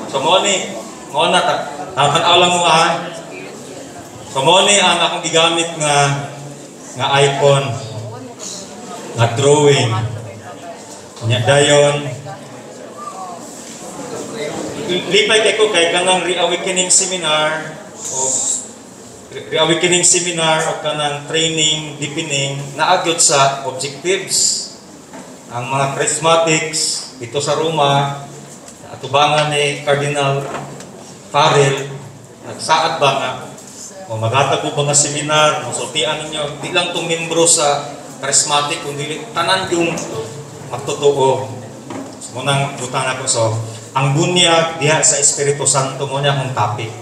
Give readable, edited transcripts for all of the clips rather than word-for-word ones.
So mo ni, mo na ta, tan-aw lang mo ha. So mo ni ang akong gigamit nga icon, nga drawing. Nya dayon lipay kay ko kay kanang reawakening seminar o reawakening seminar o kanang training deepening naa gyud sa objectives ang mga charismatics dito sa Roma, atubangan ni Cardinal Farrell, nagsaad ba nga o maghatag ko ba nga seminar, mosultian ninyo di lang tong membro sa charismatic kundi tanan yung magtotoo. So, munang butang ako. So ang bunyag diha sa Espiritu Santo mo niya akong topic.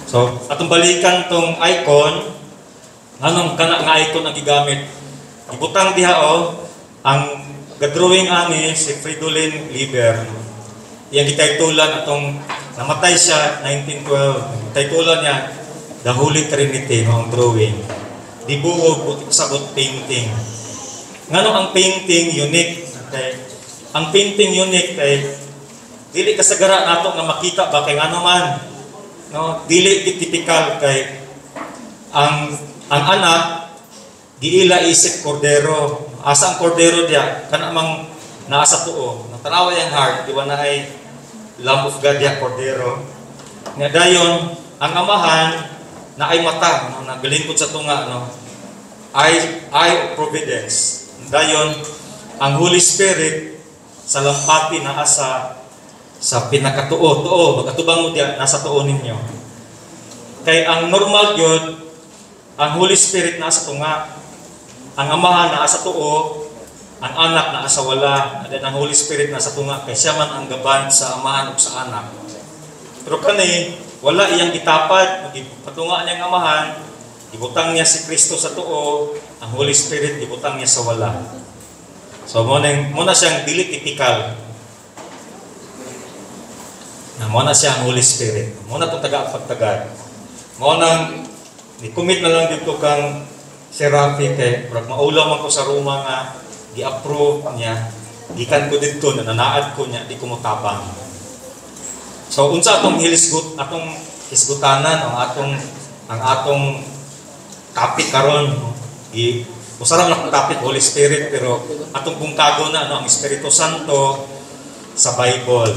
So atong balikan tong icon. Anong kana nga icon ang gigamit? Gibutang diha oh, ang gadrawing ani si Fridolin Lieber. Iyang gitaytulan atong namatay siya 1912. Gitaytulan niya The Holy Trinity, no, ang drawing. Dibuhog, buti pasabot, painting. Ngano ang painting unique? Kay ang painting unique kay dili kasagara nato nga makita ba, kay ngano man, no, dili gid typical kay ang anak giila isip kordero. Asa ang kordero diya? Kana mang naa sa tuo. Natanawa yang heart, di ba, na ay Lamb of God diya, kordero. Nga dayon ang Amahan na ay mata, no, nagalingkod sa tunga, no, eye of providence. Dayon ang Holy Spirit sa lampati naa sa pinakatuo, tuo, magatubang mo diya, nasa tuo ninyo. Kay ang normal gyud, ang Holy Spirit nasa tunga. Ang Amahan naa sa tuo, ang Anak naa sa wala, and then ang Holy Spirit nasa tunga kay siya man ang gaban sa Amahan ug sa Anak. Pero kani wala iyang gitapad, patunga niya ang Amahan, gibutang niya si Kristo sa tuo, ang Holy Spirit gibutang niya sa wala. So mo na siyang dili typical. Na mo na siya ang Holy Spirit. Mo na itong taga pagtagad. Mo nang ni-commit na lang dito kang si Rafi kay murag maulaw man ko sa Roma nga gi-approve niya. Gikan ko didto na nanaad ko niya, di ko motabang. So unsa atong hilisgot, atong hisgutanan, ang atong topic karon, no? Gi usa lang akong topic, Holy Spirit, pero atong bungkago na, no, ang Espiritu Santo sa Bible.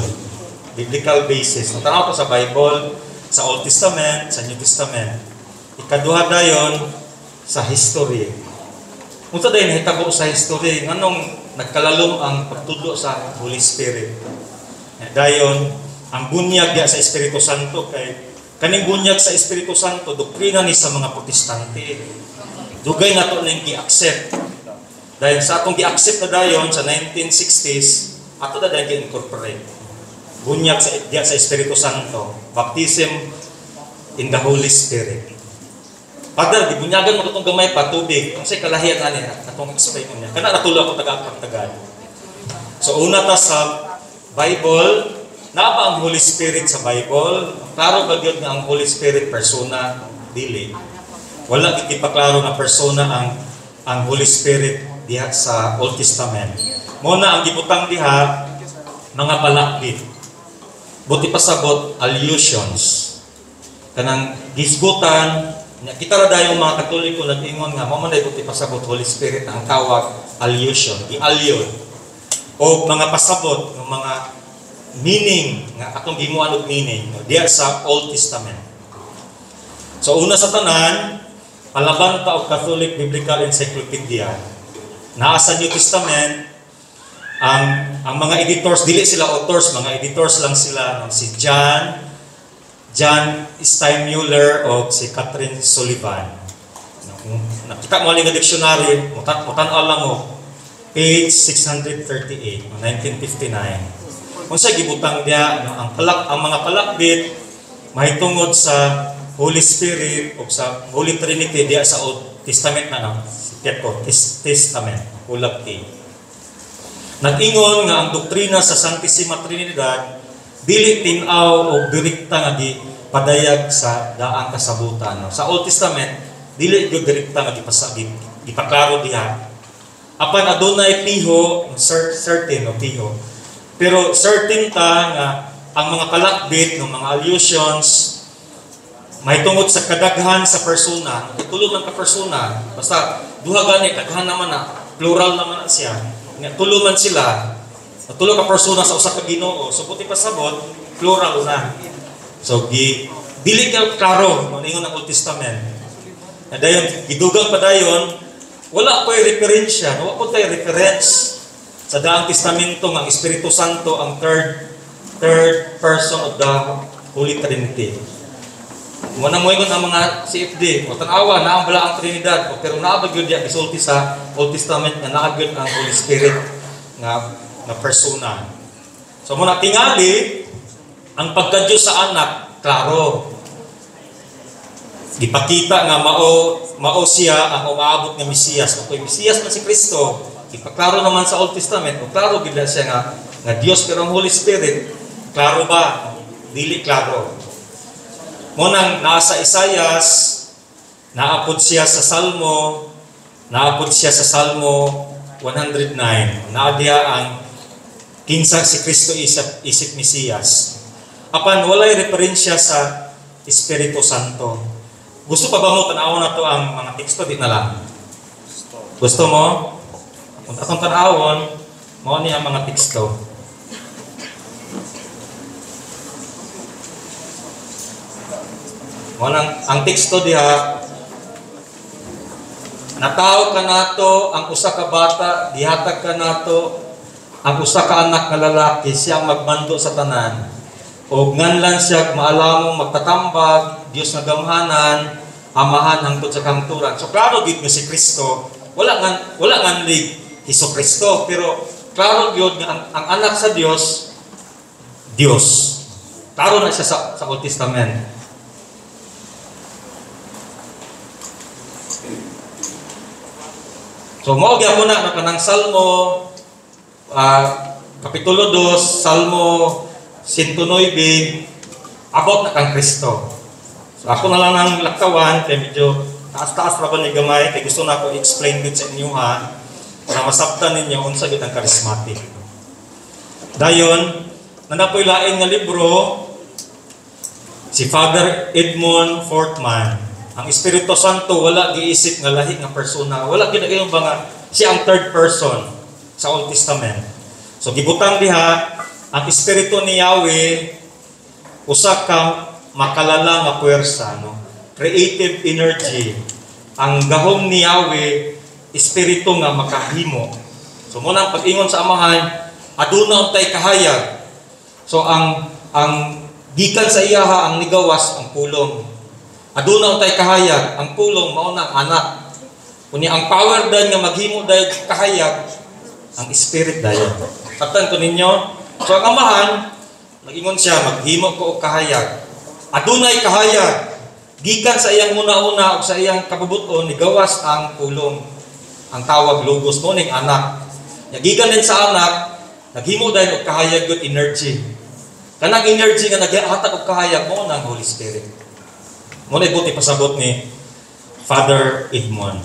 Biblical basis. No, tanaw ko sa Bible, sa Old Testament, sa New Testament. Ikaduha dayon sa history. Unsa dayon nahitabo sa history, nganong nagkalalom ang pagtudlo sa Holy Spirit? Dayon ang bunyag diya sa Espiritu Santo, kay kaning bunyag sa Espiritu Santo doktrina ni sa mga Protestante. Dugay na to ning gi-accept. Dahil sa atong gi-accept na dayon sa 1960s, ato na dayon gi-incorporate. Bunyag sa diya sa Espiritu Santo, baptism in the Holy Spirit. Father, gibunyagan mo itong gamay pa tubig. Ang say kalahian ani atong explain niya. Kana natulo ako taga pagtagal. So una ta sa Bible, naa ba ang Holy Spirit sa Bible? Klaro ba gyud nga ang Holy Spirit persona? Dili. Wala gid ipaklaro nga persona ang Holy Spirit diha sa Old Testament. Mo na ang gibutang diha mga palakbit. Buti pasabot, allusions. Kanang gisgutan nya kita ra dayong mga Katoliko nag-ingon nga mao man buti pasabot Holy Spirit ang tawag allusion, gi-allude o mga pasabot ng mga meaning nga atong gimuan og meaning, no, diha sa Old Testament. So una sa tanan, palaban ta og Catholic Biblical Encyclopedia. Naa sa New Testament ang mga editors, dili sila authors, mga editors lang sila, no? Si John John Steinmuller o si Catherine Sullivan. No, kung nakita mo nga dictionary, mutan-aw lang mo page 638, no, 1959. Kung sa gibutang diya, no, ang mga palakbit mahitungod sa Holy Spirit o sa Holy Trinity diya sa Old Testament na, no, si ko, Testament, kulab T. Nag-ingon nga ang doktrina sa Santissima Trinidad dili tin-aw o direkta nga gi padayag sa daang kasabutan. No? Sa Old Testament, dili gyud direkta nga gipaklaro diha. Apan adunay piho, certain o piho. Pero certain ta nga ang mga kalakbit ng mga allusions mahitungod sa kadaghan sa persona, tulo man ka persona, basta duha gani, daghan naman na, plural naman na siya. Nga tulo man sila, tulo ka persona sa usa ka Ginoo, so buti pasabot, plural na. So gi dili ka klaro no ningon ang Old Testament. Na dayon gidugang pa dayon, wala ko'y referensya, wala po tayo reference sa Daang Testamento nga ang Espiritu Santo ang third third person of the Holy Trinity. Muna mo ingon ang mga CFD, o tan-awa na ang bala ang Trinidad, o pero naa ba gyud diya gisulti sa Old Testament nga naa gyud ang Holy Spirit nga nga persona. So muna tingali ang pagka-Diyos sa anak, klaro. Gipakita nga mao mao siya ang umaabot nga Mesiyas. O kung Mesiyas man si Kristo, ipaklaro naman sa Old Testament, o klaro gid na siya nga nga Dios, pero ang Holy Spirit, klaro ba? Dili klaro. Mo nang nasa Isayas, naapod siya sa Salmo, naapod siya sa Salmo 109. Naa diha ang kinsa si Kristo isip, isip Mesiyas. Apan walay referensya sa Espiritu Santo. Gusto pa ba mo tan-awon na to ang mga teksto? Di na lang. Gusto mo? Kung atong tan-awon, mao ni ang mga teksto. Mao nang ang teksto diha, natawo kanato ang usa ka bata, gihatag kanato ang usa ka anak nga lalaki, siya ang magmando sa tanan. Og nganlan siya maalamong magtatambag, Dios nga gamhanan, Amahan hangtod sa kahangturan. So klaro gid nga si Kristo, wala nganlig Hesus Kristo, pero klaro gyud nga ang anak sa Dios, Dios. Klaro na siya sa Old Testament. So mao gyud na kanang Salmo Kapitulo 2, Salmo 109, about na kang Kristo. So ako na lang ang laktawan, kay medyo taas-taas ra ba ni gamay, kay gusto na ako i-explain gud sa inyo ha, para masabtan ninyo unsa gyud ang charismatic. Dayon, nanapoy lain nga libro si Father Edmund Fortman. Ang Espiritu Santo wala giisip nga lahi nga persona, wala gid ba nga siya ang third person sa Old Testament. So gibutang diha ang Espiritu ni Yahweh usa ka makalala nga puwersa, no? Creative energy. Ang gahom ni Yahweh espiritu nga makahimo. So mo nang pag-ingon sa Amahan, aduna untay kahayag. So ang gikan sa iyaha ang nigawas ang pulong. Aduna untay kahayag, ang pulong mao na ang anak. Unya ang power dayon nga maghimo dayon kahayag ang spirit dayon. Sabtan ko ninyo. So ang Amahan nag-ingon siya, maghimo ko og kahayag. Adunay kahayag gikan sa iyang una-una ug sa iyang kabubuton nigawas ang pulong. Ang tawag logos mo ning anak. Nya gikan din sa anak naghimo dayon og kahayag good energy. Kanang energy nga naghatag og kahayag mo nang Holy Spirit. Mo na ibuti pasabot ni Father Edmond.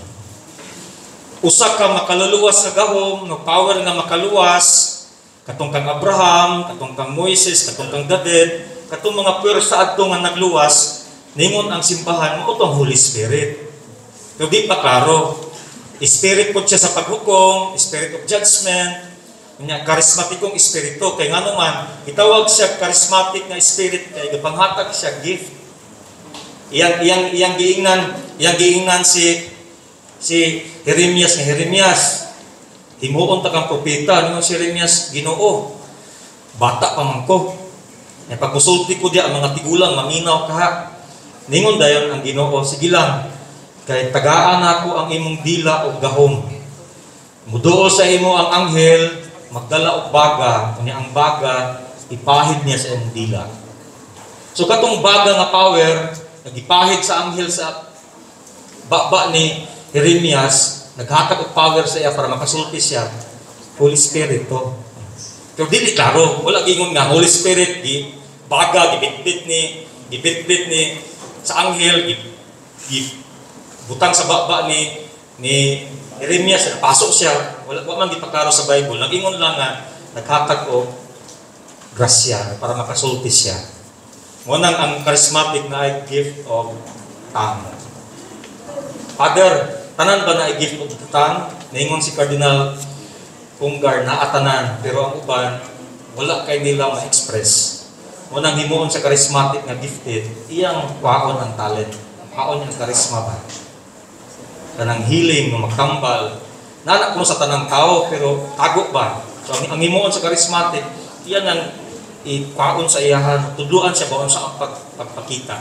Usa ka makaluluwas sa gahom, no power nga makaluwas, katong kang Abraham, katong kang Moises, katong kang David, katong mga puwersa adto nga nagluwas, ningon ang simbahan mao tong Holy Spirit. Pero di pa klaro. Spirit po siya sa paghukom, spirit of judgment, unya karismatikong espiritu. Kay ngano man gitawag siya charismatic nga spirit kay gipanghatag siya gift. Iyang iyang iyang giingnan, iyang giingnan si si Jeremias nga Jeremias, himuon ta kang propeta. Ningon si Jeremias, Ginoo, bata pa man ko. Nya pagkusulti ko diya ang mga tigulang maminaw kaha. Ningon dayon ang Ginoo, sige lang, kay tagaan nako ang imong dila og gahom. Muduol sa imo ang anghel, magdala og baga, unya ang baga ipahid niya sa imong dila. So katong baga nga power nagipahid sa anghel sa baba ni Jeremias, naghatag og power sa iya para makasulti siya. Holy Spirit to. Pero dili klaro, wala gingon nga Holy Spirit gi baga gibitbit ni sa anghel gi, gi butang sa baba ni Jeremias, pasok siya. Wala wa man gipaklaro sa Bible. Nagingon lang nga naghatag og grasya para makasulti siya. Mao nang ang charismatic na ay gift of tongue. Father, tanan ba na ay gift of tongue? Ningon si Cardinal Congar na tanan, pero ang uban wala kay nila ma-express. Mao nang himuon sa charismatic nga gifted, iyang kwaon ang talent. Kwaon ang charisma ba? Kanang healing, nga magtambal. Nana kuno sa tanang tao, pero tago ba? So ang himuon sa charismatic, iyan ang ikwaon sa iyahan, tudluan siya baon sa ang pagpakita.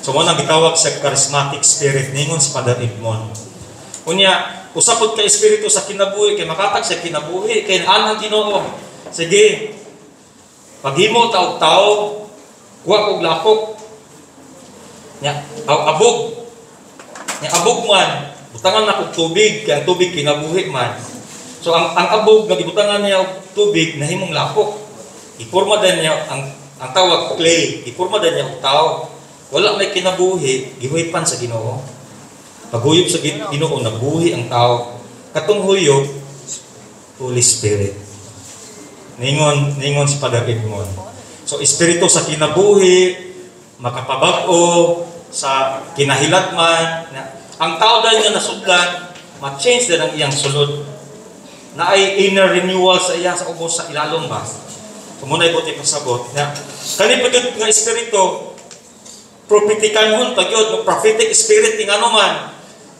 So mao nang gitawag sa charismatic spirit, ningon si Father Edmond. Unya, usa pod ka espiritu sa kinabuhi kay makatag sa kinabuhi kay anang Ginoo. Sige. Paghimo ta og tao, kuha og lapok. Nya, abog. Nya abog man, butangan na og tubig, kay ang tubig kinabuhi man. So ang abog nga gibutangan niya og tubig nahimong lapok. Iporma din niya ang tawag clay, iporma din niya og tao. Wala may kinabuhi, gihuipan sa Ginoo. Paghuyop sa Ginoo, nabuhi ang tao. Katong huyop, Holy Spirit. Ningon si Father Edmond. So, espiritu sa kinabuhi, makapabag-o, sa kinahilatman, na, ang tao dahil nga nasudlan, ma-change din ang iyang sulod. Na ay inner renewal sa iya sa ubos sa ilalom ba. So, muna ibuti pasabot. Na, kani pa gyud nga espiritu, propetikanhon pa gyud, prophetic spirit ing ano man.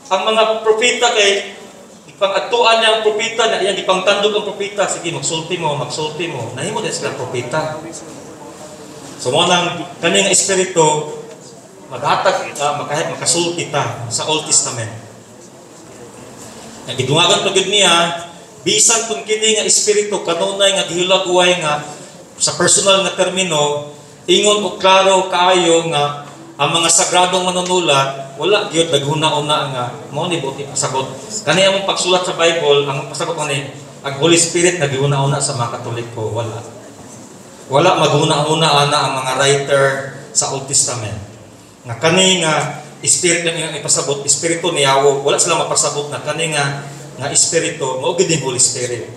Ang mga propeta kay ipang-adtuan niya ang propeta na iyang ipangtandog ang propeta, sige, magsulti mo, magsulti mo. Nahimo din sila propeta. So mo nang kani nga espiritu maghatag makasulti ta sa Old Testament. Nagidungagan pa gyud niya bisan kung kini nga espiritu kanunay nga gihulagway nga sa personal nga termino, ingon og klaro kaayo nga ang mga sagradong manunulat wala gyud naghuna-una nga mao ni buti pasabot. Kani among pagsulat sa Bible, ang pasabot ani ang Holy Spirit naghuna-una sa mga Katoliko, wala. Wala maghuna-una ana ang mga writer sa Old Testament. Nga kani nga spirit lang iyang ipasabot, espiritu ni Yahweh, wala sila mapasabot na kani nga espiritu mao gyud Holy Spirit.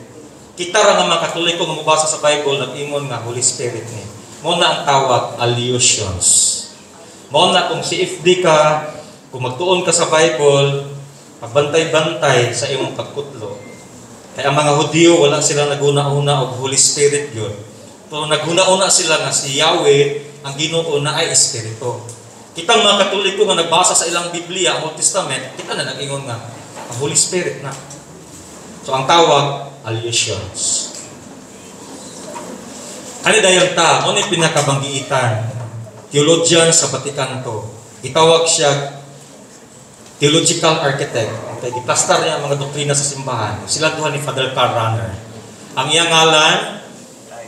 Kita ra nga mga Katoliko nga mobasa sa Bible nag-ingon nga Holy Spirit ni. Mao na ang tawag allusions. Mao na kung CFD ka, kung magtuon ka sa Bible, pagbantay-bantay sa imong pagkutlo. Kaya ang mga Hudiyo wala sila naghuna-una og Holy Spirit yun. Pero naghuna-una sila nga si Yahweh ang Ginoo na ay espiritu. Kitang mga Katoliko nga nagbasa sa ilang Biblia, ang Old Testament, kita na nag-ingon nga ang Holy Spirit na. So ang tawag allusions. Kani dayon ta, mo ni pinakabanggiitan. Theologian sa Vatican to. Itawag siya theological architect. Okay, giplastar niya ang mga doktrina sa simbahan. Sila duha ni Father Karl Rahner. Ang iyang ngalan,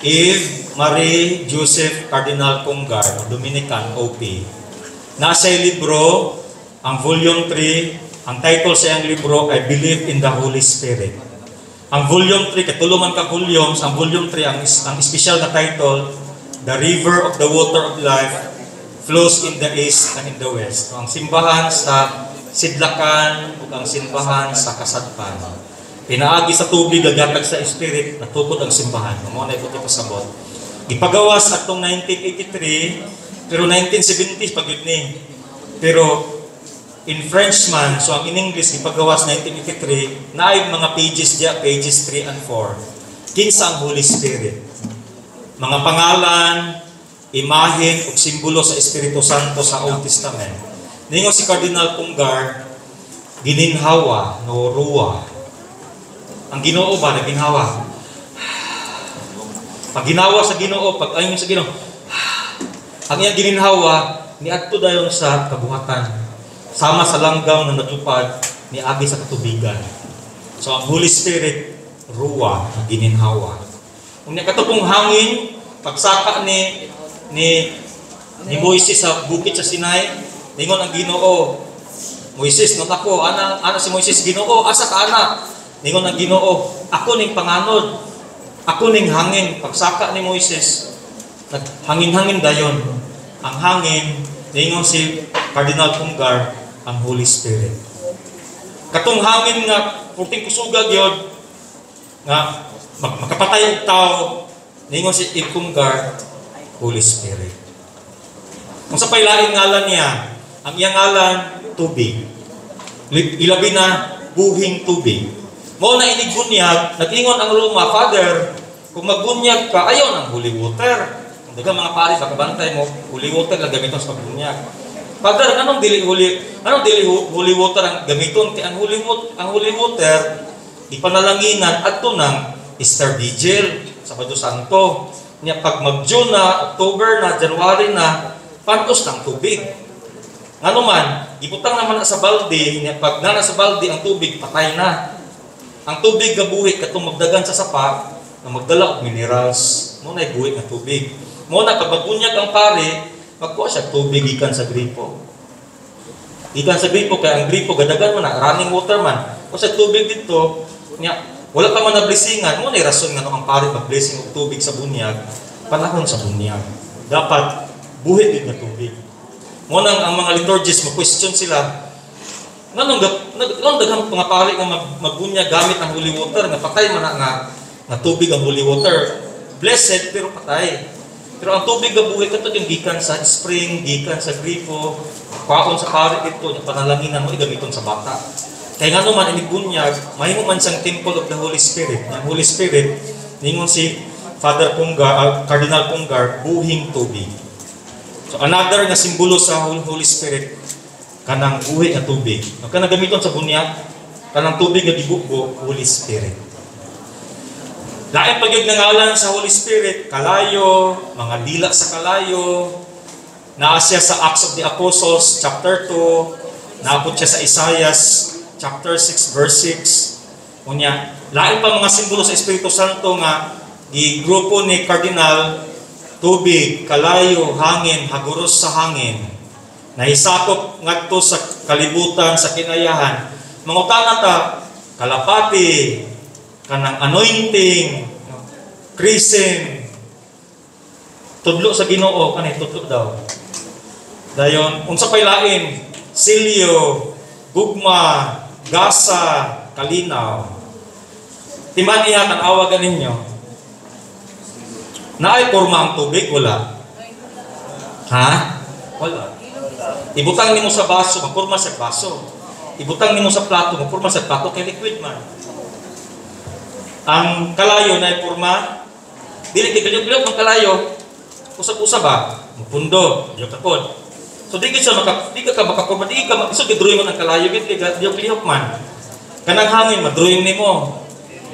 Yves Marie Joseph Cardinal Congar, Dominican, OP. Nasa libro, ang volume 3, ang title sa iyang libro, I Believe in the Holy Spirit. Ang volume 3, katulungan ka volumes, ang volume 3, ang special na title, The River of the Water of Life Flows in the East and in the West. So, ang simbahan sa Sidlakan ug ang simbahan sa Kasadpan. Pinaagi sa tubig, gagatag sa Spirit, natukod ang simbahan. Mao na ito pasabot. Gipagawas atong 1983, pero 1970s pag yun ni. Pero in French man, so ang in English, gipagawas 1983, na ay mga pages diya, pages 3 and 4. Kinsa ang Holy Spirit? Mga pangalan, imahen ug simbolo sa Espiritu Santo sa Old Testament. Ningon si Cardinal Congar, gininhawa, no ruwa. Ang Ginoo ba naginhawa? Pag ginawa sa Ginoo, pag ayon sa Ginoo, ang iyang gininhawa niadto dayon sa kabuhatan. Sama sa langgam nga naglupad niagi sa katubigan. So ang Holy Spirit ruwa ang gininhawa. Unya katong hangin pagsaka ni Moises sa bukid sa Sinai, ningon ang Ginoo, "Moises, not ako." Ana ana si Moises, "Ginoo, asa ka ana?" Ningon ang Ginoo, "Ako ning panganod. Ako ning hangin." Pagsaka ni Moises, naghangin-hangin dayon. Ang hangin, ningon si Cardinal Congar, ang Holy Spirit. Katong hangin nga purting kusuga gyud nga makapatay og tao, Ningon si Yves Congar, Holy Spirit. Unsa pay laing ngalan niya? Ang iyang ngalan, tubig. Ilabi na buhing tubig. Mao na inig bunyag, nag-ingon ang Roma, "Father, kung magbunyag ka, ayaw ng holy water." Ang daghang mga pari, baka bantay mo, holy water lang gamiton sa pagbunyag. "Father, anong dili holy water ang gamiton? Kay ang holy water ipanalanginan adto ng Easter Vigil, Sabado Santo. Nya pag mag-June na, October na, January na, pantos ng tubig. Ngano man, gibutang naman na sa balde, nya pag nana sa balde ang tubig, patay na. Ang tubig gabuhi katong magdagan sa sapa nga magdala og minerals. Mao na buhi nga tubig. Mao na pag magbunyag ang pare, magkuha siya tubig gikan sa gripo. Gikan sa gripo kay ang gripo gadagan man na, running water man. O sa tubig dito, nya wala pa man na blessingan, mao na rason nga ang pare mag-blessing og tubig sa bunyag, panahon sa bunyag. Dapat buhi din nga tubig. Mao nang ang mga liturgists mo question sila, nganong daghang mga pari nga magbunyag gamit ang holy water nga patay man na nga tubig ang holy water? Blessed pero patay. Pero ang tubig nga buhi kato yung gikan sa spring, gikan sa gripo, kwaon sa pari dito, yung panalanginan mo gamiton sa bata. Kaya nga naman inig bunyag, mahimo man siyang temple of the Holy Spirit. Ang Holy Spirit, ningon si Father Congar, Cardinal Congar, buhing tubig. So another nga simbolo sa Holy Spirit, kanang buhi nga tubig. Ang kanang gamiton sa bunyag, kanang tubig nga gibubo, Holy Spirit. Lain pa gyud nga ngalan sa Holy Spirit, kalayo, mga dila sa kalayo. Naa siya sa Acts of the Apostles chapter 2, naapot siya sa Isaiah chapter 6 verse 6. Unya, lain pa mga simbolo sa Espiritu Santo nga gigrupo ni Cardinal: tubig, kalayo, hangin, haguros sa hangin. Nahisakop ngadto sa kalibutan sa kinayahan. Mangutana ta, kalapati, kanang anointing, chrism, tudlo sa Ginoo, kani tudlo daw. Dayon, unsa pay lain? Silyo, gugma, gasa, kalinaw. Timan iya, tan-awa ganinyo. Naay porma ang tubig? Wala. Ha? Wala. Ibutang nimo sa baso, magporma sa baso. Ibutang nimo sa plato, magporma sa plato kay liquid man. Ang kalayo na porma, dili kay galiyok-liyok ang kalayo. Usab-usab ba? Mupundo, liyok tapod. So di ka makaporma, di ka isod drawing ang kalayo gid kay liyok-liyok man. Kanang hangin madrawing nimo.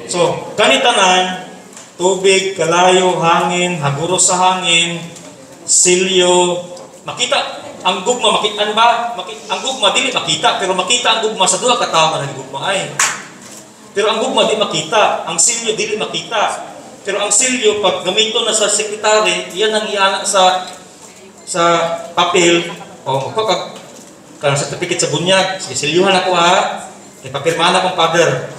So kani tanan, tubig, kalayo, hangin, haguros sa hangin, silyo, makita ang gugma, makitaan ba? Ang gugma dili makita, pero makita ang gugma sa duha ka tawo nga nagugma ay. Pero ang gugma di makita, ang silyo dili makita. Pero ang silyo pag gamito na sa sekretary, iyan ang iana sa papel o magpapag kanang certificate sa bunyag. Sige, silyuhan ako ha. Kay papirmahan akong father.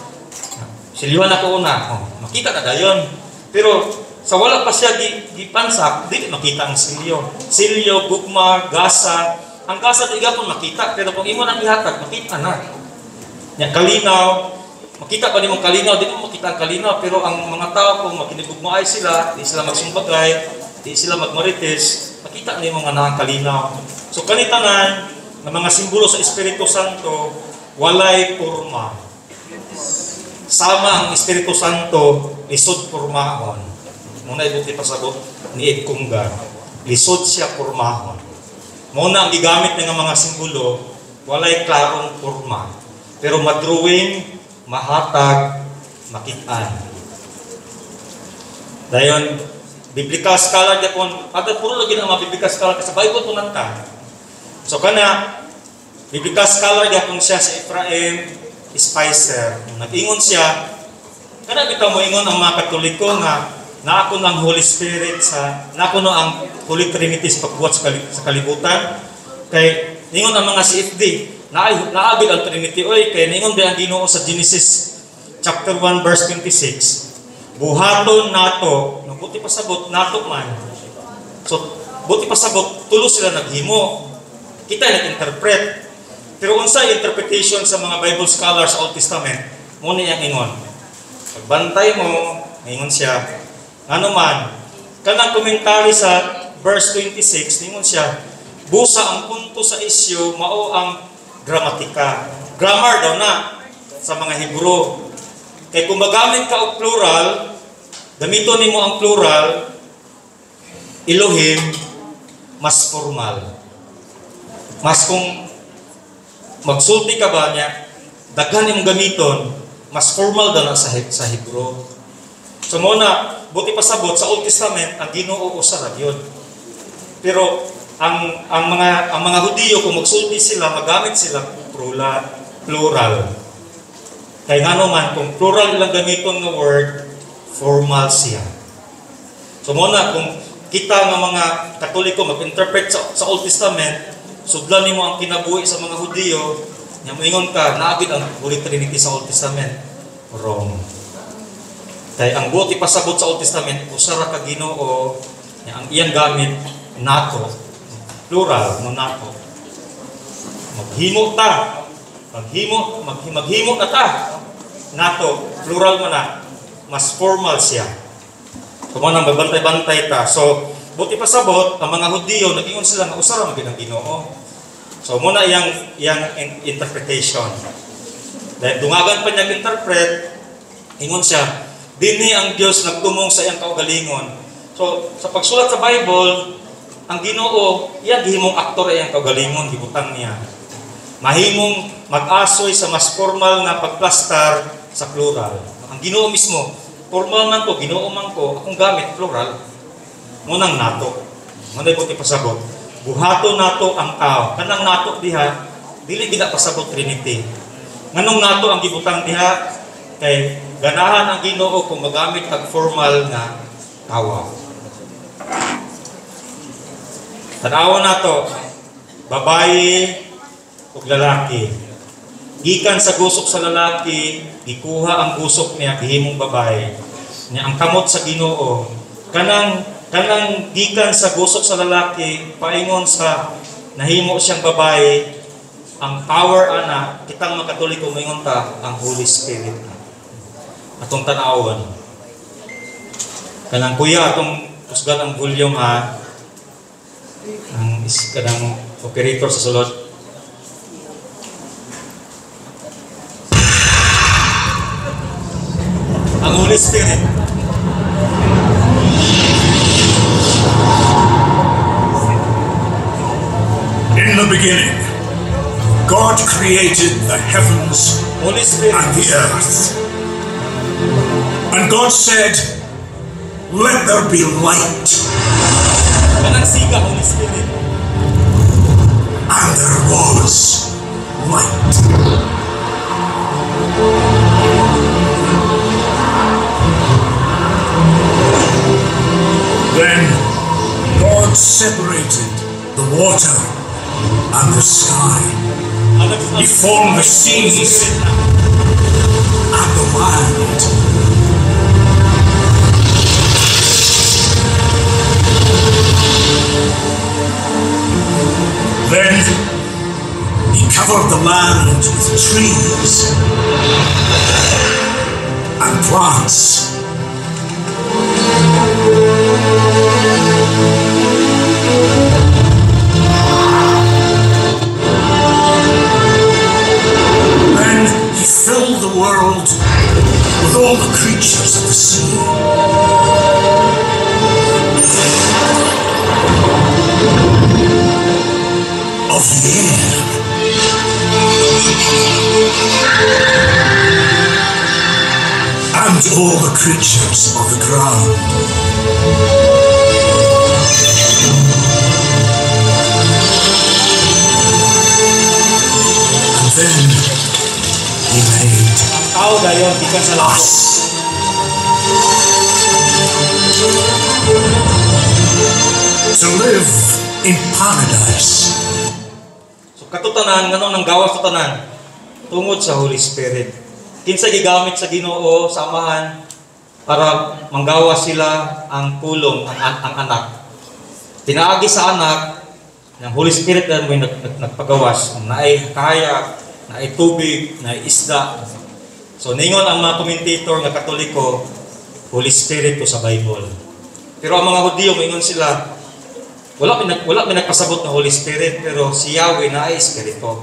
Silyuhan ako una. Oh, makita na dayon. Pero sa wala pa siya gipansak, dili makita ang silyo. Silyo, gugma, gasa. Ang gasa di gapon makita, pero kung imo nang ihatag, makita na. Nya kalinaw, makita pa nimong kalinaw, di mo makita ang kalinaw, pero ang mga tao kung makinigugmaay sila, di sila magsumbagay, di sila magmarites, makita nimo nga naa ang kalinaw. So kani tanan nga mga simbolo sa Espiritu Santo, walay porma. Sama ang Espiritu Santo, lisod pormahon. Mao na ibuti pasabot ni Yves Congar. Lisod siya pormahon. Mao na ang gigamit ng mga simbolo, walay klarong porma. Pero madrawing, mahatag, makitaan. Dayon, biblical scholar gyapon, ada puro lagi na mga biblical scholar kasi sa Bible po nanta. So kana, biblical scholar gyapon siya si Ephraim Spicer. Nag-ingon siya, kana bitaw mo ingon ang mga Katoliko nga naako ng Holy Spirit sa naako no ang Holy Trinity sa pagbuhat sa kalibutan. Kay ningon ang mga CFD, naagid ang Trinity oy, kay ningon ba ang Ginoo sa Genesis chapter 1 verse 26, "Buhaton nato," no, buti pasabot nato man. So buti pasabot tulo sila naghimo, kita nag-interpret. Pero unsa interpretation sa mga Bible scholars sa Old Testament? Mo ni ang ingon, pagbantay mo, ingon siya, ngano man Kanang commentary sa verse 26, ningon siya, busa ang punto sa isyu mao ang gramatika. Grammar daw na sa mga Hebrew. Kay kung magamit ka og plural, gamiton nimo ang plural, Elohim, mas formal. Mas kung magsulti ka ba niya, daghan imong gamiton, mas formal daw na sa Hebrew. So mo na, buti pasabot sa Old Testament, ang Ginoo usa ra gyud. Pero ang mga Hudiyo, kung magsulti sila, magamit sila plural, plural. Kay ngano man kung plural ilang gamiton nga word, formal siya. So mo na kung kita nga mga Katoliko mag-interpret sa Old Testament, sudlan nimo ang kinabuhi sa mga Hudiyo, nya moingon ka naa gyud ang Holy Trinity sa Old Testament. Wrong. Kay ang buot ipasabot sa Old Testament, usa ra ka Ginoo, nya ang iyang gamit nato. Plural no, nato. Maghimo ta. Maghimo na ta. Nato, plural man na. Mas formal siya. So mo nang magbantay-bantay ta. So buti pasabot ang mga Hudiyo nag-ingon sila nga usa ra man gyud ang Ginoo. So mo na iyang interpretation. Dahil dungagan pa niya interpret, ingon siya, dinhi ang Dios nagtumong sa iyang kaugalingon. So sa pagsulat sa Bible, ang Ginoo iyang gihimong aktor iyang kaugalingon, gibutang niya. Mahimong mag-asoy sa mas formal nga pagplastar sa plural. Ang Ginoo mismo, formal man ko, Ginoo man ko, akong gamit plural. Munang nato. Muna'y buti pasabot. Buhato nato ang tao. Kanang nato diha, dili gid pasabot Trinity. Nganong nato ang gibutang diha? Kay ganahan ang Ginoo kung magamit kag formal nga tawag. Tan-awon nato, babae ug lalaki. Gikan sa gusok sa lalaki, gikuha ang gusok niya gihimong babae. Nya ang kamot sa Ginoo, kanang gikan sa gusok sa lalaki paingon sa nahimo siyang babae, ang power ana, kitang mga Katoliko moingon ta ang Holy Spirit. Atong tan-awon. Kanang kuya atong kusgan ang volume ha. Ang is kanang operator sa sulod. Ang Holy Spirit. In the beginning, God created the heavens Holy Spirit and the earth. And God said, "Let there be light." Kanang siga, Holy Spirit. And there was light. Then God separated the water and the sky. He formed the seas and the land. Then he covered the land with trees and plants. Then he filled the world with all the creatures of the sea. Of the air. And all the creatures of the ground. And then he made Ang tao dayon gikan sa lago. us. To live in paradise. So katutanan nganong nang gawas tutanan tungod sa Holy Spirit. Kinsa gigamit sa Ginoo sa Amahan para manggawas sila ang pulong, ang anak. Pinaagi sa anak ng Holy Spirit na may nagpagawas, naay kahayag, naay tubig, naay isda. So ningon ang mga commentator nga Katoliko, Holy Spirit to sa Bible. Pero ang mga Hudiyo, maingon sila, wala may nagpasabot ng Holy Spirit, pero si Yahweh na ay Espiritu.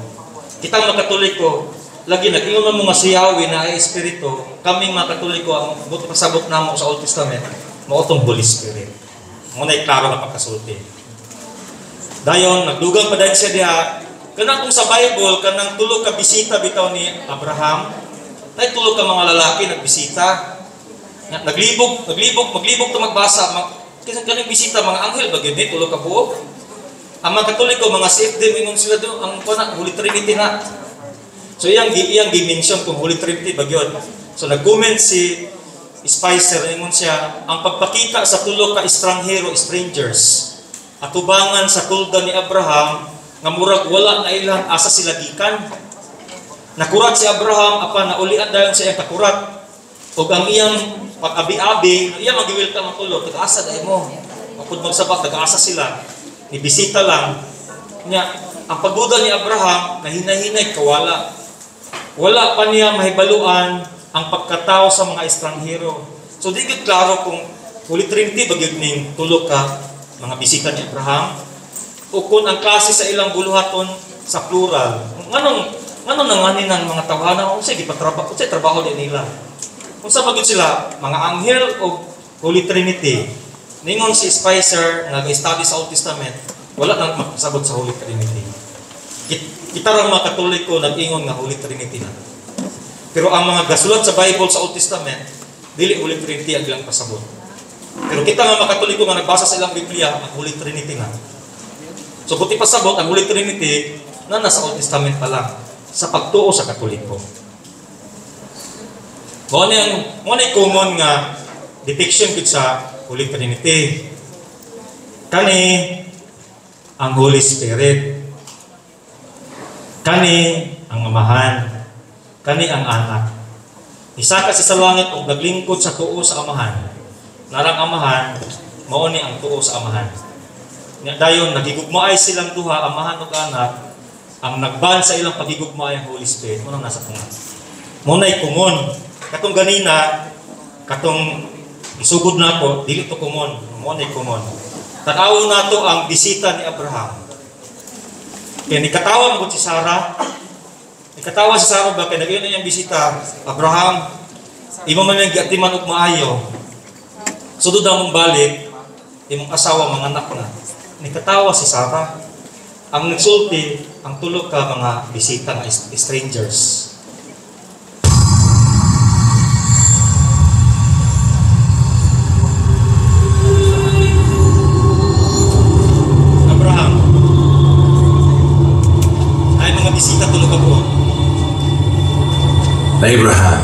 Kitang mga Katoliko, lagi nag-ingon man mo nga si Yahweh na ay Espiritu, kaming mga Katoliko, ang buot pasabot namo sa Old Testament, mao tong Holy Spirit. Mao na'y klaro nga pagkasulti. Dayon, nagdugang pa dayon siya diha, kanang kung sa Bible, kanang tulo ka bisita bitaw ni Abraham, tay tulo ka mga lalaki nagbisita. Naglibog, naglibog, maglibog to magbasa, kasi kaning bisita mga anghel ba gyud ni tulo ka buok. Ang mga Katoliko, mga CFD, mingon sila do ang kuan Holy Trinity na. So iyang gi-mention kung Holy Trinity ba gyud. So nag-comment si Spicer, ingon siya, ang pagpakita sa tulo ka estranghero, strangers, atubangan sa tulda ni Abraham nga murag wala na ilang asa sila gikan. Nakurat si Abraham apan naulian dayon sa iyang kakurat. Ug ang iyang pag-abi-abi, iyang magiwelcome ang tulo, taga-asa dai mo. Apod magsabak, taga-asa sila. Ibisita lang. Nya, ang pagduda ni Abraham, nahinahinay kawala. Wala pa niya mahibaluan ang pagkatao sa mga estranghero. So di gyud klaro kung Holy Trinity ba gyud ning tulo ka mga bisita ni Abraham o kung ang klase sa ilang buluhaton sa plural. Nganong nangani ng mga tawhana, unsay gipatrabaho, unsay trabaho din nila? Unsa ba gyud sila, mga anghel o Holy Trinity? Ningon si Spicer nga ga-study sa Old Testament, wala nang makasabot sa Holy Trinity. Kita ra mga Katoliko nag-ingon nga Holy Trinity na. Pero ang mga gasulat sa Bible sa Old Testament, dili Holy Trinity ang ilang pasabot. Pero kita nga mga Katoliko nga nagbasa sa ilang Biblia, ang Holy Trinity na. So buti pasabot ang Holy Trinity na nasa Old Testament pa lang sa pagtuo sa Katoliko. Mao ni common nga depiction gud sa Holy Trinity. Kani ang Holy Spirit. Kani ang Amahan. Kani ang Anak. Isa ka sa langit og naglingkod sa tuo sa Amahan. Narang Amahan, mao ni ang tuo sa Amahan. Nya dayon nagigugmaay silang duha, Amahan ug Anak, ang nagban sa ilang pagigugmaay ang Holy Spirit. Mao nang nasa tunga. Mao nay common. Katong ganina, katong isugod nako, dili to common. Mao nay common. Tan-awon nato ang bisita ni Abraham. Kaya nikatawa mo si Sarah. Nikatawa si Sarah ba kay nag-iyon na iyang bisita, Abraham, imo man ang giatiman og maayo. Sudod na mong balik, imong asawa mga anak na. Nikatawa si Sarah. Ang nagsulti, ang tulo ka mga bisita nga strangers. Abraham, ay mga bisita tulo ka buok. Abraham.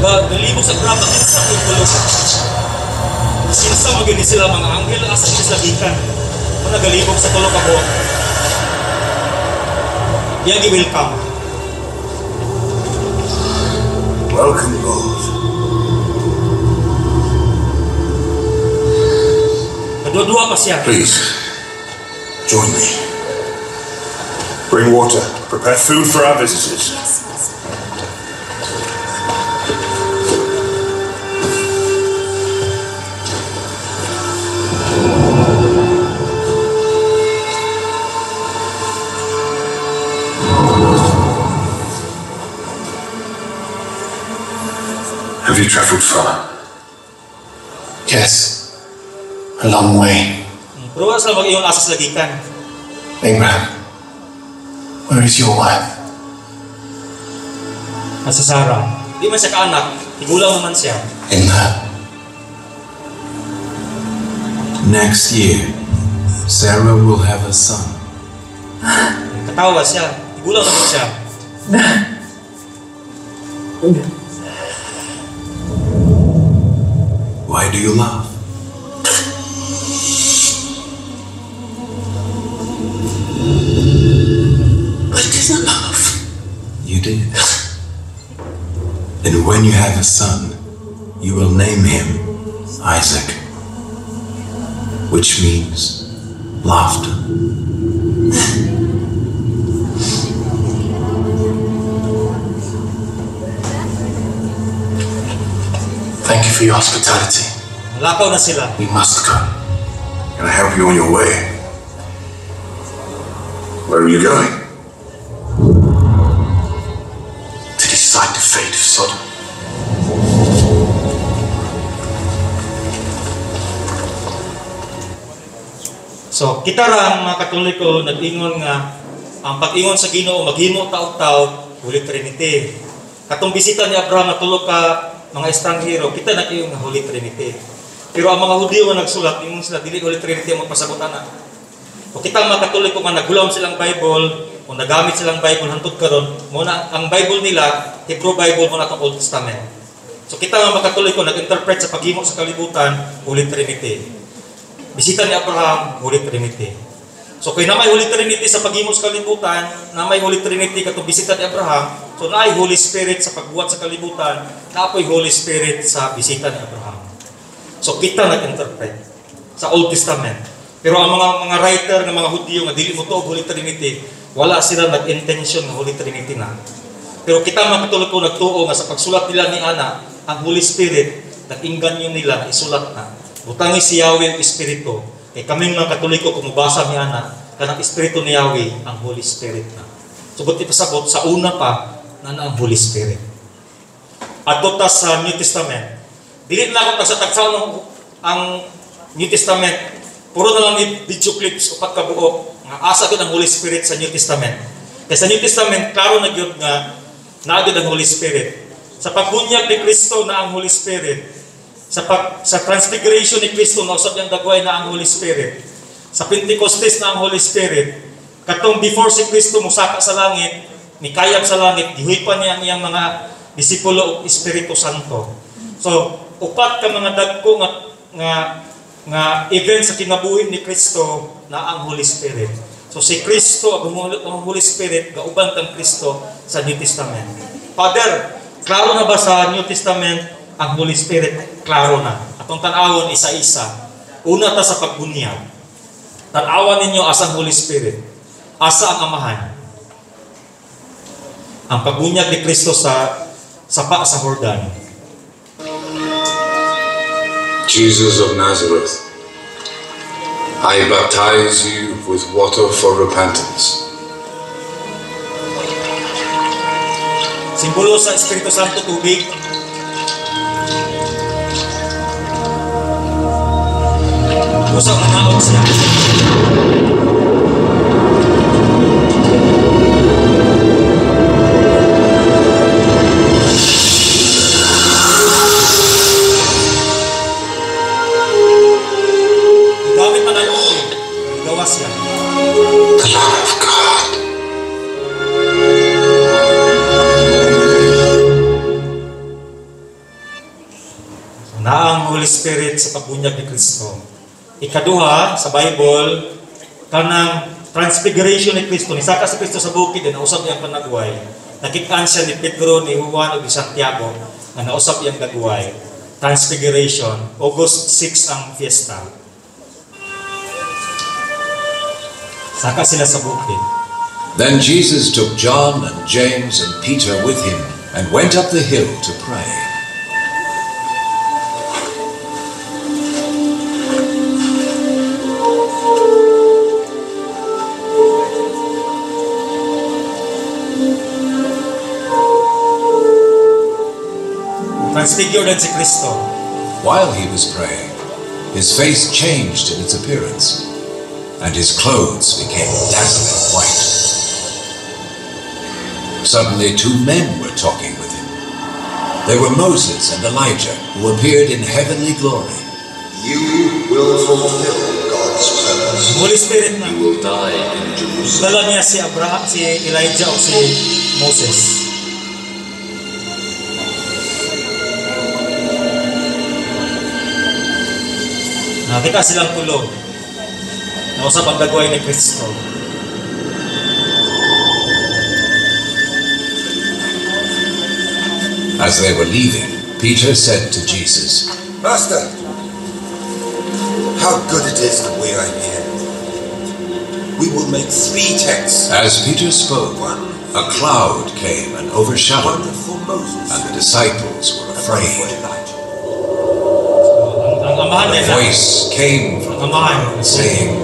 Nalibog sa graba, kinsa ang tulo. Kinsa man gyud sila mga anghel, asa gyud sila gikan. Kung nagalibog sa tulo ka buok. Iyang gi-welcome. Welcome, Lord. Nagdudua pa siya. Please, join me. Bring water. Prepare food for our visitors. Yes, Master. Have you traveled far? Yes, a long way. Pero wala sila mag-iyon asa sa gikan. Abraham, where is your wife? Nasa Sarah. Di man siya kaanak, tigulang naman siya. In her. Next year, Sarah will have a son. Katawa siya, tigulang naman siya. Why do you laugh? didn't laugh. You did. And when you have a son, you will name him Isaac, which means laughter. Thank you for your hospitality. Lakaw na sila. We must go. Can I help you on your way? Where are you going? To decide the fate of Sodom. So, kita ra ang mga Katoliko nag-ingon nga ang pag-ingon sa Ginoo maghimo taog-taog Holy Trinity. Katong bisita ni Abraham nga tulo ka mga estranghero, kita nag-ingon nga Holy Trinity. Pero ang mga Hudiyo nga nagsulat, ingon sila dili Holy Trinity ang magpasabot ana. O kita ang mga Katoliko nga naghulam silang Bible o nagamit silang Bible hantod karon, mo na ang Bible nila, Hebrew Bible mo na itong Old Testament. So kita ang mga Katoliko nag-interpret sa paghimo sa kalibutan, Holy Trinity. Bisita ni Abraham, Holy Trinity. So kay na may Holy Trinity sa paghimo sa kalibutan, na may Holy Trinity katong bisita ni Abraham, so naay Holy Spirit sa pagbuhat sa kalibutan, naapoy Holy Spirit sa bisita ni Abraham. So kita nag-interpret sa Old Testament. Pero ang mga writer ng mga Hudiyo nga dili mo tuog Holy Trinity, wala sila nag-intention nga Holy Trinity na. Pero kita mga Katoliko nagtuo nga sa pagsulat nila ni ana, ang Holy Spirit nag-inganyo nila isulat na. Butangi si Yahweh ang Espiritu. Kay kaming mga Katoliko kung mubasa ni ana, kanang Espiritu ni Yahweh ang Holy Spirit na. So buti pasabot sa una pa na ang Holy Spirit. Adto ta sa New Testament. Dili na ako tagsa-tagsa ang New Testament. Puro na lang ni video clips upat ka buok nga asa gyud ang Holy Spirit sa New Testament. Kay sa New Testament klaro na gyud nga naa gyud ang Holy Spirit. Sa pagbunyag ni Kristo na ang Holy Spirit. Sa Transfiguration ni Kristo na usab niyang dagway na ang Holy Spirit. Sa Pentecostes na ang Holy Spirit. Katong before si Kristo mosaka sa langit, mikayab sa langit, gihuy-pan niya ang iyang mga disipulo og Espiritu Santo. So, upat ka mga dagko nga event sa kinabuhi ni Kristo na ang Holy Spirit. So si Kristo ang Holy Spirit gauban kang Kristo sa New Testament. Father, klaro na ba sa New Testament ang Holy Spirit? Klaro na. Atong tan-awon isa-isa. Una ta sa pagbunyag. Tan-awan ninyo asa ang Holy Spirit. Asa ang Amahan. Ang pagbunyag ni Kristo sa sapa sa Jordan. Jesus of Nazareth, I baptize you with water for repentance. Simbolo sa Espiritu Santo, tubig. Usap na siya. Gamit man ang tubig. Gawas siya. The Lamb of God. Na ang Holy Spirit sa pagbunyag ni Kristo. Ikaduha sa Bible, kanang transfiguration ni Kristo, nisaka si Kristo sa bukid, nausap niyang panagway. Nakitaan siya ni Pedro, ni Juan, ug ni Santiago, na nausap niyang dagway. Transfiguration, August 6 ang fiesta. Saka sila sa bukid. Then Jesus took John and James and Peter with him and went up the hill to pray. Transfigured si Kristo. While he was praying, his face changed in its appearance, and his clothes became dazzling white. Suddenly, two men were talking with him. They were Moses and Elijah, who appeared in heavenly glory. You will fulfill God's purpose. Holy Spirit na. You will die in Jerusalem. Dala niya si Abraham, si Elijah o si Moses. Nakita silang tulog. Nausap ang dagway ni Kristo. As they were leaving, Peter said to Jesus, Master, how good it is that we are here. We will make three tents. As Peter spoke, a cloud came and overshadowed One them, for Moses and the disciples were and one for afraid. Elijah. So, ang amahan A nila, voice came from the cloud, saying,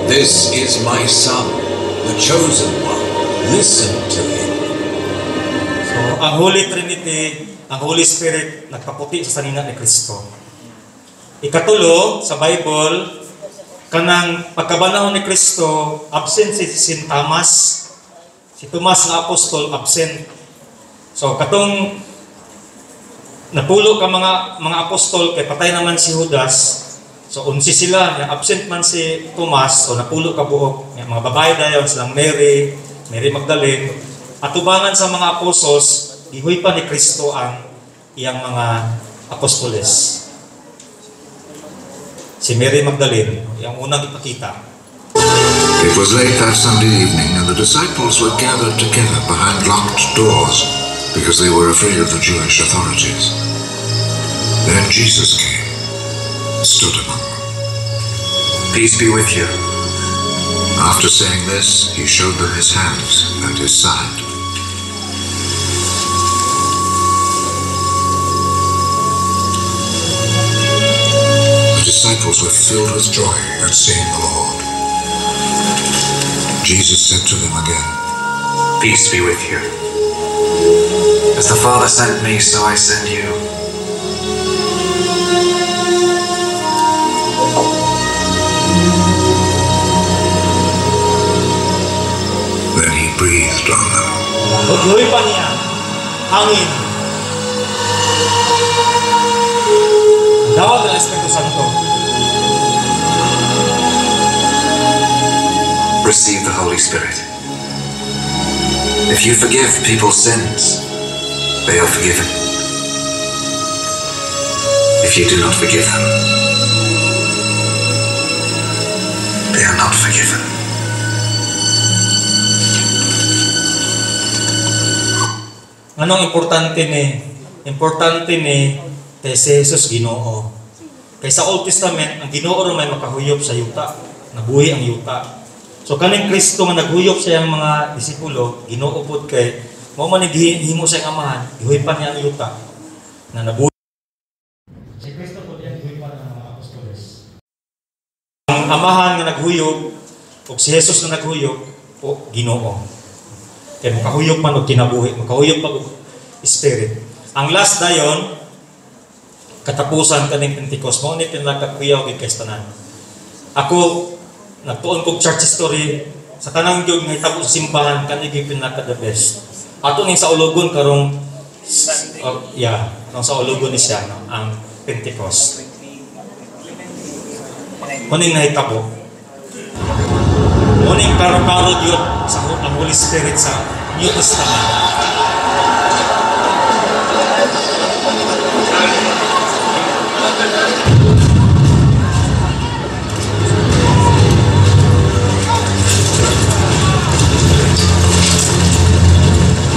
"This is my Son, the chosen one. Listen to him." So, ang Holy Trinity, ang Holy Spirit, nagpaputi sa sanina ni Kristo. Ikatulo, sa Bible, kanang pagkabanhaw ni Kristo, absent si Saint Thomas. Si Tomas nga apostol, absent. So, katong napulo ka mga apostol, kay patay naman si Judas. So, 11 sila, nya absent man si Tomas, so napulo ka buok. Nya, mga babae dayon, silang Mary, Mary Magdalene. Atubangan sa mga apostles, gihuy pa ni Kristo ang iyang mga apostoles. Si Mary Magdalene, yung unang ipakita. It was late that Sunday evening, and the disciples were gathered together behind locked doors because they were afraid of the Jewish authorities. Then Jesus came and stood among them. Peace be with you. After saying this, he showed them his hands and his side. The disciples were filled with joy at seeing the Lord. Jesus said to them again, Peace be with you. As the Father sent me, so I send you. Then he breathed on them. Gihuy pa niya, hangin. Dawat ng Espiritu Santo. Receive the Holy Spirit. If you forgive people's sins, they are forgiven. If you do not forgive them, they are not forgiven. Anong importante ni? Importante ni kay si Jesus Ginoo. Kay sa Old Testament, ang Ginoo ra may makahuyop sa yuta. Nabuhi ang yuta. So kaning Kristo nga naghuyop sa iyang mga disipulo, Ginoo pud kay mao man ni gihimo sa iyang amahan, gihuypan niya ang yuta na nabuhi. Si Kristo pud iyang gihuypan ang mga apostoles. Ang amahan nga naghuyop ug si Jesus nga naghuyop o Ginoo. Kay makahuyop man og kinabuhi, makahuyop pag og spirit. Ang last dayon, katapusan kaning Pentecost, mao ni pinakakuyaw gid kay tanan. Ako nagtuon kog church history sa tanang gyud nga hitabo sa simbahan, kani gyud pinaka the best. Ato ning sa ulogon karong oh, yeah, karong sa ulogon ni siya, no, ang Pentecost. Mao ning nahitabo. Mao ning karo-karo gyud sa ang Holy Spirit sa New Testament.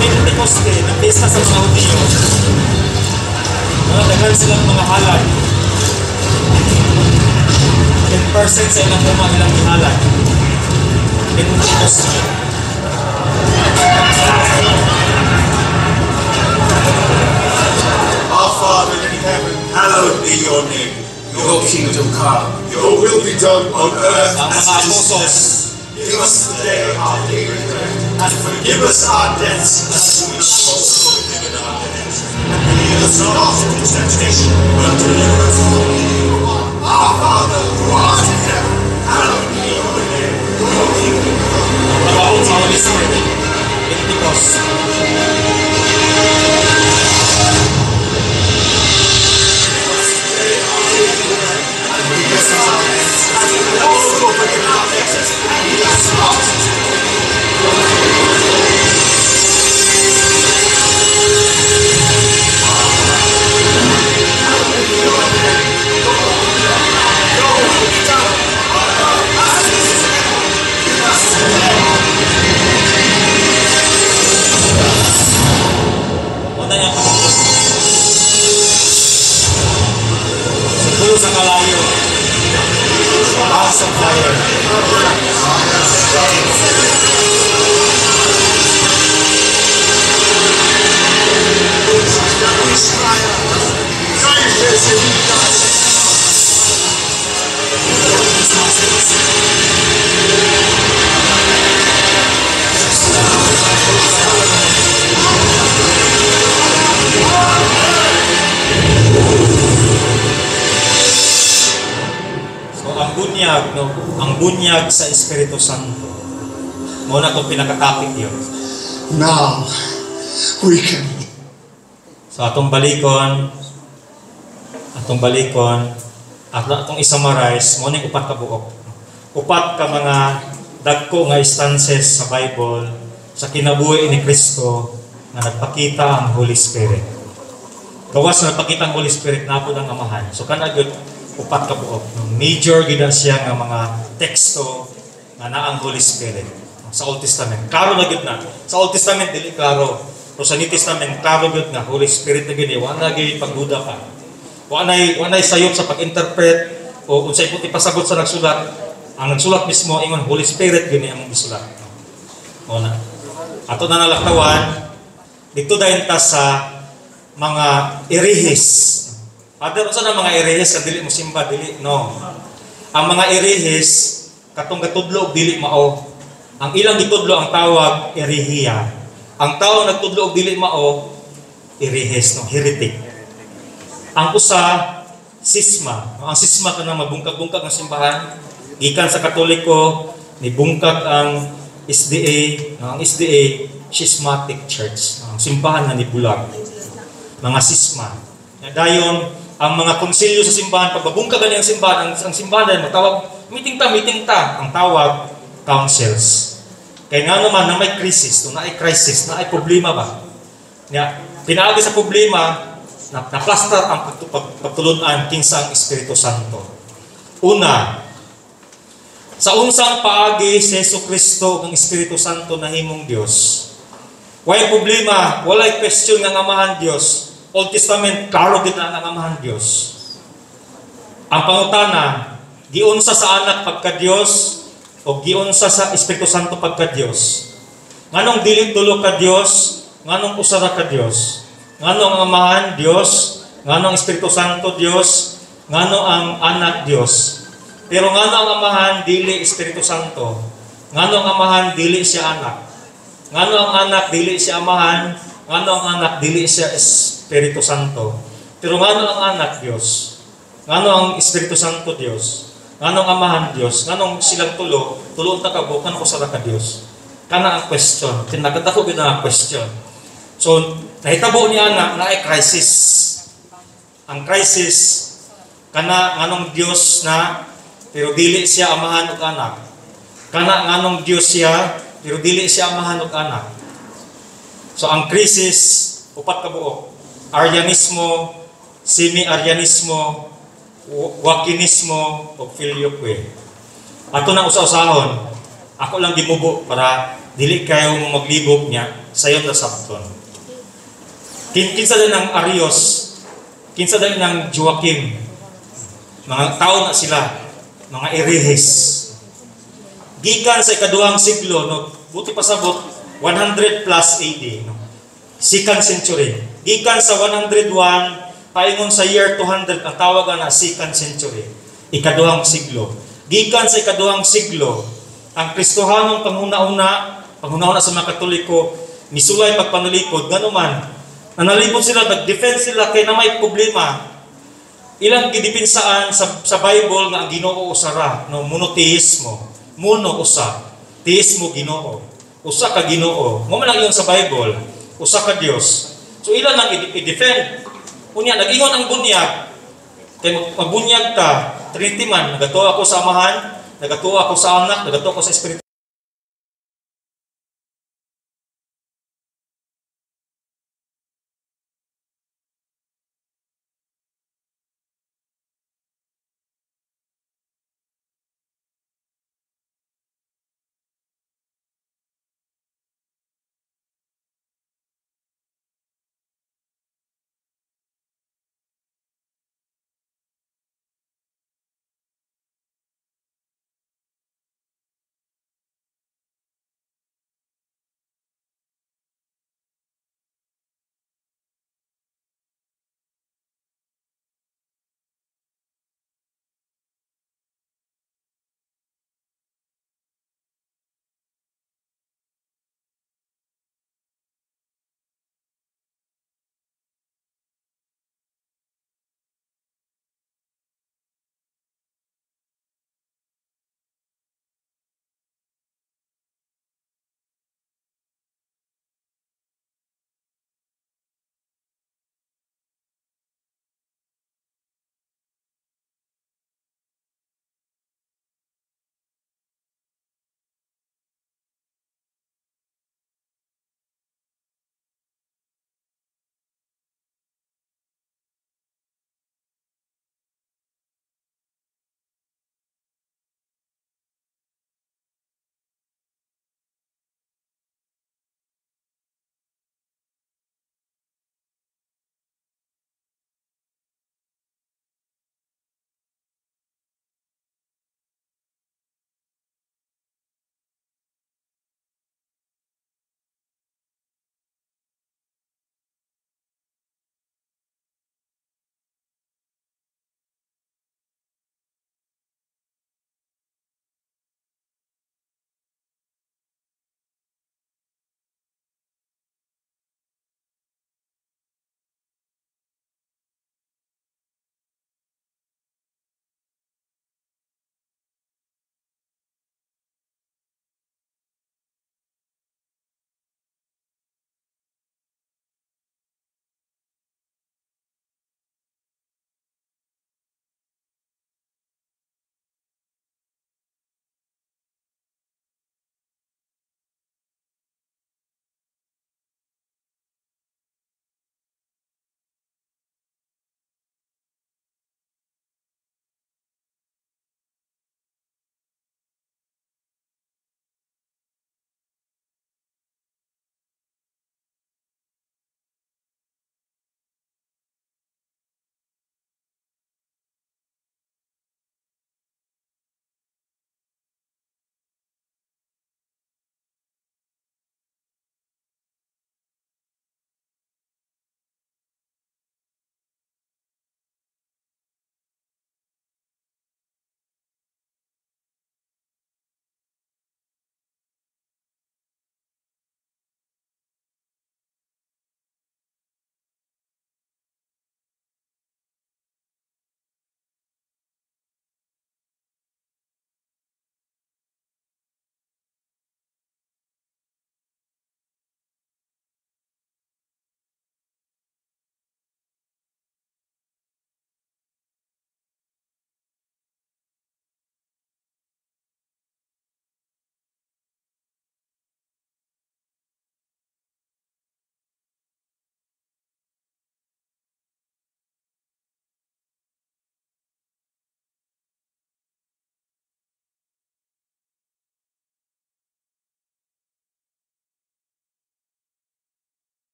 Pentecoste, nagpesta sa mga Hudiyo. Mga daghan silang mga halad. 10% sa ilang uma ilang gihalad. Pentecoste. Our Father in heaven, hallowed be your name. Your kingdom come. Your will be done on earth Ang as mga it is in apostles. heaven. Give us today our daily bread, and forgive us our debts as we have also forgiven our debtors. And lead us not into temptation, but deliver us from evil. Our Father who art in heaven, hallowed be your name. Your kingdom come. Pag-aon sa Holy Spirit. Pentecost. Also forgive our debtors, and lead us not into bunyag, no? Ang bunyag sa Espiritu Santo. Mao na itong pinaka-topic yun. Now we can So atong balikon, at atong i-summarize, mao ning upat ka buok. Upat ka mga dagko nga instances sa Bible sa kinabuhi ni Kristo nga nagpakita ang Holy Spirit. Gawas na nagpakita ang Holy Spirit, naa pod ang Amahan. So kana gyud upat ka buok. Major gyud na siya nga mga teksto nga naa ang Holy Spirit sa Old Testament. Klaro na gyud na. Sa Old Testament dili klaro. Pero sa New Testament klaro gyud nga Holy Spirit na gyud eh. Wa na gyud pagduda pa. Wa nay sayop sa pag-interpret o unsay puti pasabot sa nagsulat. Ang nagsulat mismo ingon Holy Spirit gyud ni among gisulat. Mao na. Ato na nalaktawan dito dayon ta sa mga erehis. Father, unsa na mga erehis ang dili mo simba dili, no? Ang mga erehis katong gatudlo og dili mao. Ang ilang gitudlo ang tawag erehiya. Ang tao nagtudlo og dili mao, erehis, no, heretic. Ang usa, sisma. Ang sisma kanang mabungkag-bungkag ang simbahan gikan sa Katoliko nibungkag ang SDA, no, ang SDA Schismatic Church, ang simbahan nga nibulag. Mga sisma. Nga dayon ang mga konsilyo sa simbahan, pag mabungkag gani ang simbahan, ang simbahan dahil matawag, meeting ta, meeting ta, ang tawag, councils. Kaya nga naman na may crisis, no, naay crisis, naay problema ba? Nga, pinaagi sa problema, na na-plaster ang pagtulunan kinsa ang Espiritu Santo. Una, sa unsang paagi si Jesu Kristo ug ang Espiritu Santo nahimong Dios? Walay problema, walay question nga ang Amahan Dios. Old Testament, klaro gid na ang Amahan Dios. Ang pangutana, giunsa sa anak pagka Dios o giunsa sa Espiritu Santo pagka Dios? Nganong dili tulo ka Dios? Nganong usa ra ka Dios? Nganong ang Amahan Dios? Nganong ang Espiritu Santo Dios? Ngano ang anak Dios? Pero ngano ang Amahan dili Espiritu Santo? Ngano ang Amahan dili siya anak? Ngano ang anak dili siya Amahan? Ngano ang anak dili siya Espiritu Santo? Pero ngano ang anak Dios? Ngano ang Espiritu Santo Dios? Ngano ang Amahan Dios? Nganong silang tulo, tulo ta ka buok, ngano usa ra ka Dios? Kana ang question. Tinagdako gyud ang question. So, nahitabo ni ana naay crisis. Ang crisis kana nganong Dios na pero dili siya amahan ug anak. Kana nganong Dios siya pero dili siya amahan ug anak. So ang crisis upat ka buok. Arianismo, semi-Arianismo, Joaquinismo ug Filioque. Ato nang usa-usahon. Ako lang gimubo para dili kayo mo maglibog niya sayon na sabton. Kinsa din ang Arius? Kinsa din ang Joachim? Mga tao na sila, mga erehis. Gikan sa ikaduhang siglo, no, buti pasabot, 100 plus AD, no? Second century. Gikan sa 101, paingon sa year 200, ang tawag na second century. Ikaduhang siglo. Gikan sa ikaduhang siglo, ang Kristohanong panghuna-una sa mga Katoliko, misulay pagpanalikod, ngano man, nanalipod sila, nag-defend sila kay na may problema. Ilang gidipensaan sa Bible nga ang Ginoo usa ra, no, monotheismo. Mono usa, theismo Ginoo. Usa ka Ginoo. Mao man ang iyon sa Bible, usa ka Dios. So ilan ang i-defend. Unya nag-ingon ang bunyag kay magbunyag ta, Trinity man, nagatuo ako sa Amahan, nagatuo ako sa Anak, nagatuo ako sa Espiritu.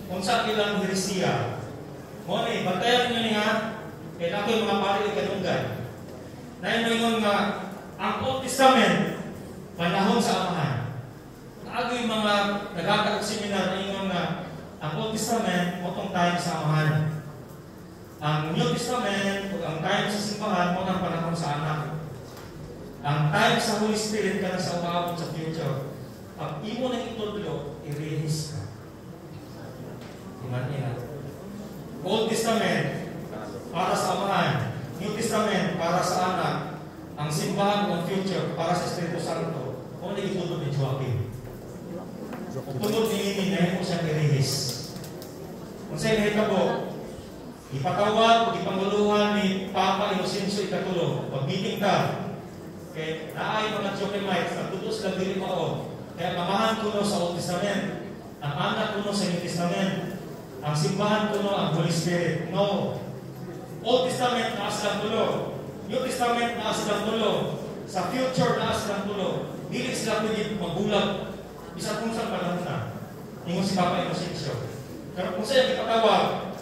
Unsa ilang heresiya? Mo ni, bantayan ninyo ni ha, kay naa koy mga pari kanunggan. Naay moingon nga ang Old Testament panahon sa Amahan. Naa goy mga nagkakaroon seminar na ingon nga ang Old Testament mao tong time sa Amahan. Ang New Testament ug ang time sa simbahan mao nang panahon sa Anak. Ang time sa Holy Spirit kana sa umaabot sa future. Pag imo nang itudlo, irehis ka. Iman ina. Old Testament para sa Amahan, New Testament para sa Anak, ang simbahan o ang future para sa Espiritu Santo. Mao ni itudlo ni Joaquin. Tungod niini, nahimo siyang irehis. Kung sa'y nahitabo, ipatawag o ipanguluhan ni Papa Inocencio Ikatulo, pag-meeting ta, kay naay mga Joachimites, nagtuto sila dili mao. Kaya Amahan kuno sa Old Testament, ang Anak kuno sa New Testament, ang simbahan kuno ang Holy Spirit. No. Old Testament naa silang tulo. New Testament naa silang tulo. Sa future naa silang tulo. Dili sila pwede magulag bisan kung sa panahon na. Ingon si Papa Inocencio. Pero kung sa'yo ipatawag,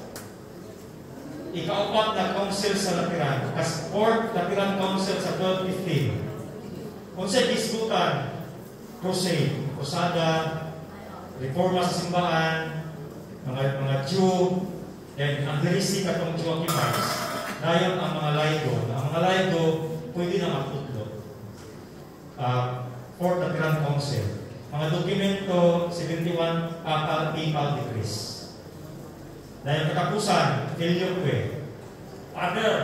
ikaupat na council sa Lateran, as fourth Lateran Council sa 1215. Kung sa'yo gisgutan, crusade, krusada, reforma sa simbahan, mga Jew, then ang heresy katong Joachimites, dayon ang mga laigo. Ang mga laigo, pwede na magtudlo. Fourth Lateran Council. Mga dokumento, 71 Papal Papal Decrees. Dahil katapusan, Filioque. Father,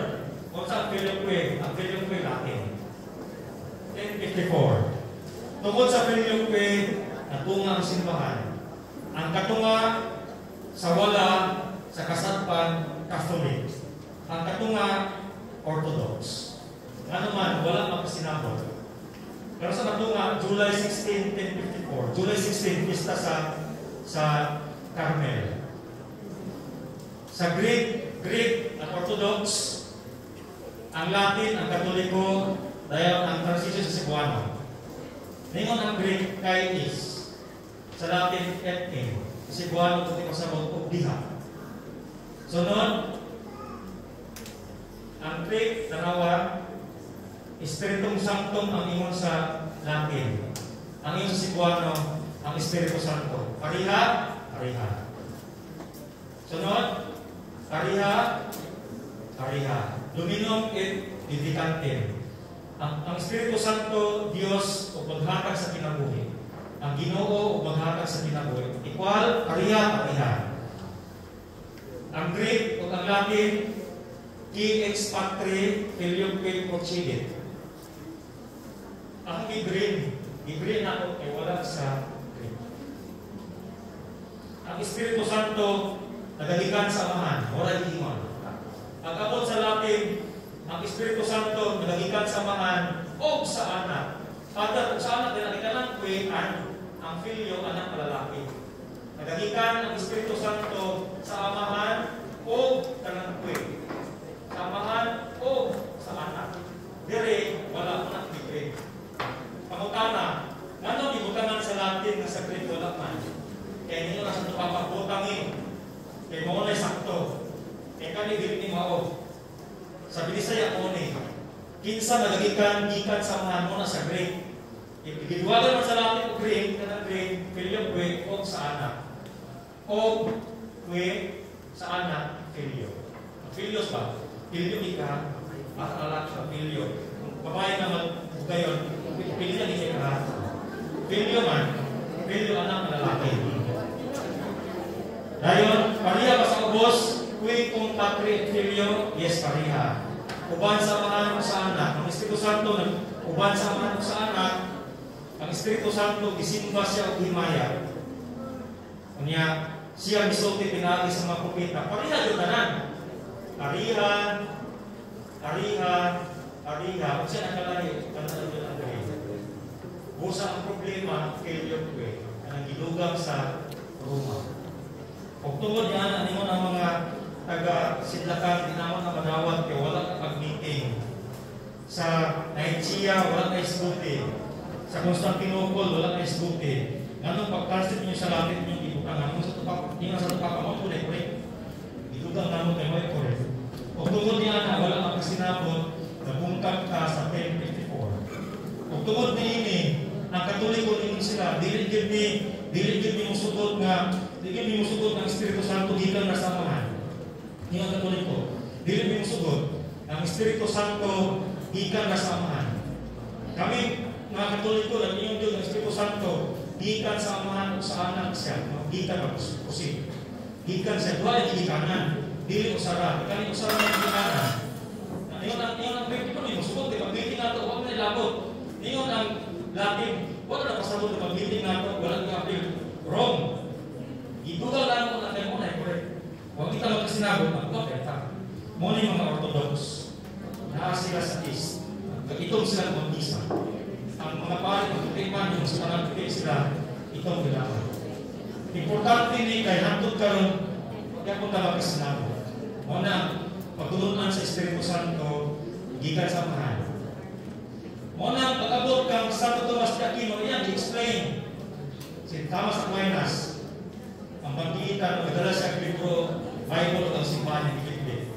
kung saan Filioque? Ang Filioque Latin. 1054. Tungkol sa Filioque, natunga ang simbahan. Ang katunga sa wala, sa kasadpan, Catholic. Ang katunga, Orthodox. Nga naman, wala makasinabot. Pero sa katunga, July 16, 1054. July 16, pista sa Carmel. Sa Greek, Greek ang Orthodox, ang Latin, ang Katoliko, dahil ang transition sa Cebuano. Ningon ang Greek, kai is. Sa Latin, et in. Sa Cebuano, kung di pasabot, og diha. Sunod, ang Greek, tanawa, Espiritum Sanctum ang ingon sa Latin. Ang ingon sa Cebuano, ang Espiritu Santo. Pariha, pariha. Sunod, pariha, pariha. Dominum et vivificantem. Ang Espiritu Santo, Dios, o maghatag sa kinabuhi. Ang Ginoo o maghatag sa kinabuhi. Equal, pariha, pariha. Ang Greek o ang Latin, qui ex patre filioque procedit. Ang gi-green, gi-green ako kay wala sa Greek. Ang Espiritu Santo nagagikan sa Amahan, wala giingon. Ang abot sa Latin, ang Espiritu Santo nagagikan sa Amahan o sa Anak. Father, ug sa Anak din ang kanang kwe ang filio anak lalaki. Nagagikan ang Espiritu Santo sa Amahan o kanang kwe. Sa Amahan o sa Anak. Dire wala na gi-green. Pangutana, ngano gibutangan sa Latin nga sa Greek wala man? Kay ninyo na sa papabutangin. Kay mao na sakto. Kay kani dili ni mao. Sa Binisaya mo ni kinsa nagagikan gikan sa Amahan mo na sa Greek. Igiduwagan man sa Latin o Greek, kanang Greek, filioque o sa Anak. O kwe sa Anak, filio. Filios ba? Filio ika, at alak sa filio. Kung babae naman, gayon, filio ni ka. Filio man, filio anak na lalaki. Dayon, pariha ba sa ubos, qui cum Patri et Filio, yes, pariha. Uban sa Amahan o sa Anak. Ang Espiritu Santo, uban sa Amahan o sa Anak, ang Espiritu Santo, gisimba siya og himaya. Unya, siya misulti pinaagi sa mga propeta. Pariha jud tanan. Pariha, pariha, pariha. Unsa nakalahi kanang jud ang diri. Busa ang problema filioque kanang gidugang sa Roma. Ug tungod niya ana ningon ang mga taga Sidlakan di namon na madawat kay wala ka pag-meeting. Sa Nicaea wala na isguti. Sa Constantinople wala na isguti. Nganong pag-translate niyo sa Latin niyo gibutangan mo sa tupak, ingon sa tupapa. Di musugot ng Espiritu Santo gikan na sa Amahan. Ingon Katoliko, dili mi musugot ang Espiritu Santo gikan na sa Amahan. Kami mga Katoliko nag-ingon gyud ang Espiritu Santo gikan sa Amahan ug sa Anak siya, no? Gikan ba proceed. Gikan sa duha ay gikanan, dili usara, kani usara nga gikanan. Ingon ang Greek ko ni musugot di pag meeting nato wa man ilabot. Ingon ang Latin, wala na pasabot pag meeting nato, wala ni appeal. Wrong. Itugal lang mo na kay mo na correct. Wa kita magkasinabot, magwa ta. Mo ni mga Orthodox. Naa sila sa East. Nag-itom sila ng misa. Ang mga pari, magputi man, yung sa tanang puti sila, itong nilaman. Importante ni kay hantod karon, kaya kung ta magkasinabot. Mo na, pagtulunan sa Espiritu Santo, gikan sa Amahan. Mo na, pag-abot kang Santo Tomas de Aquino, iyan, i-explain. Si Thomas Aquinas, ang pagkiita, nagdala siya ang libro, Bible ang simbahan ng Gilipit.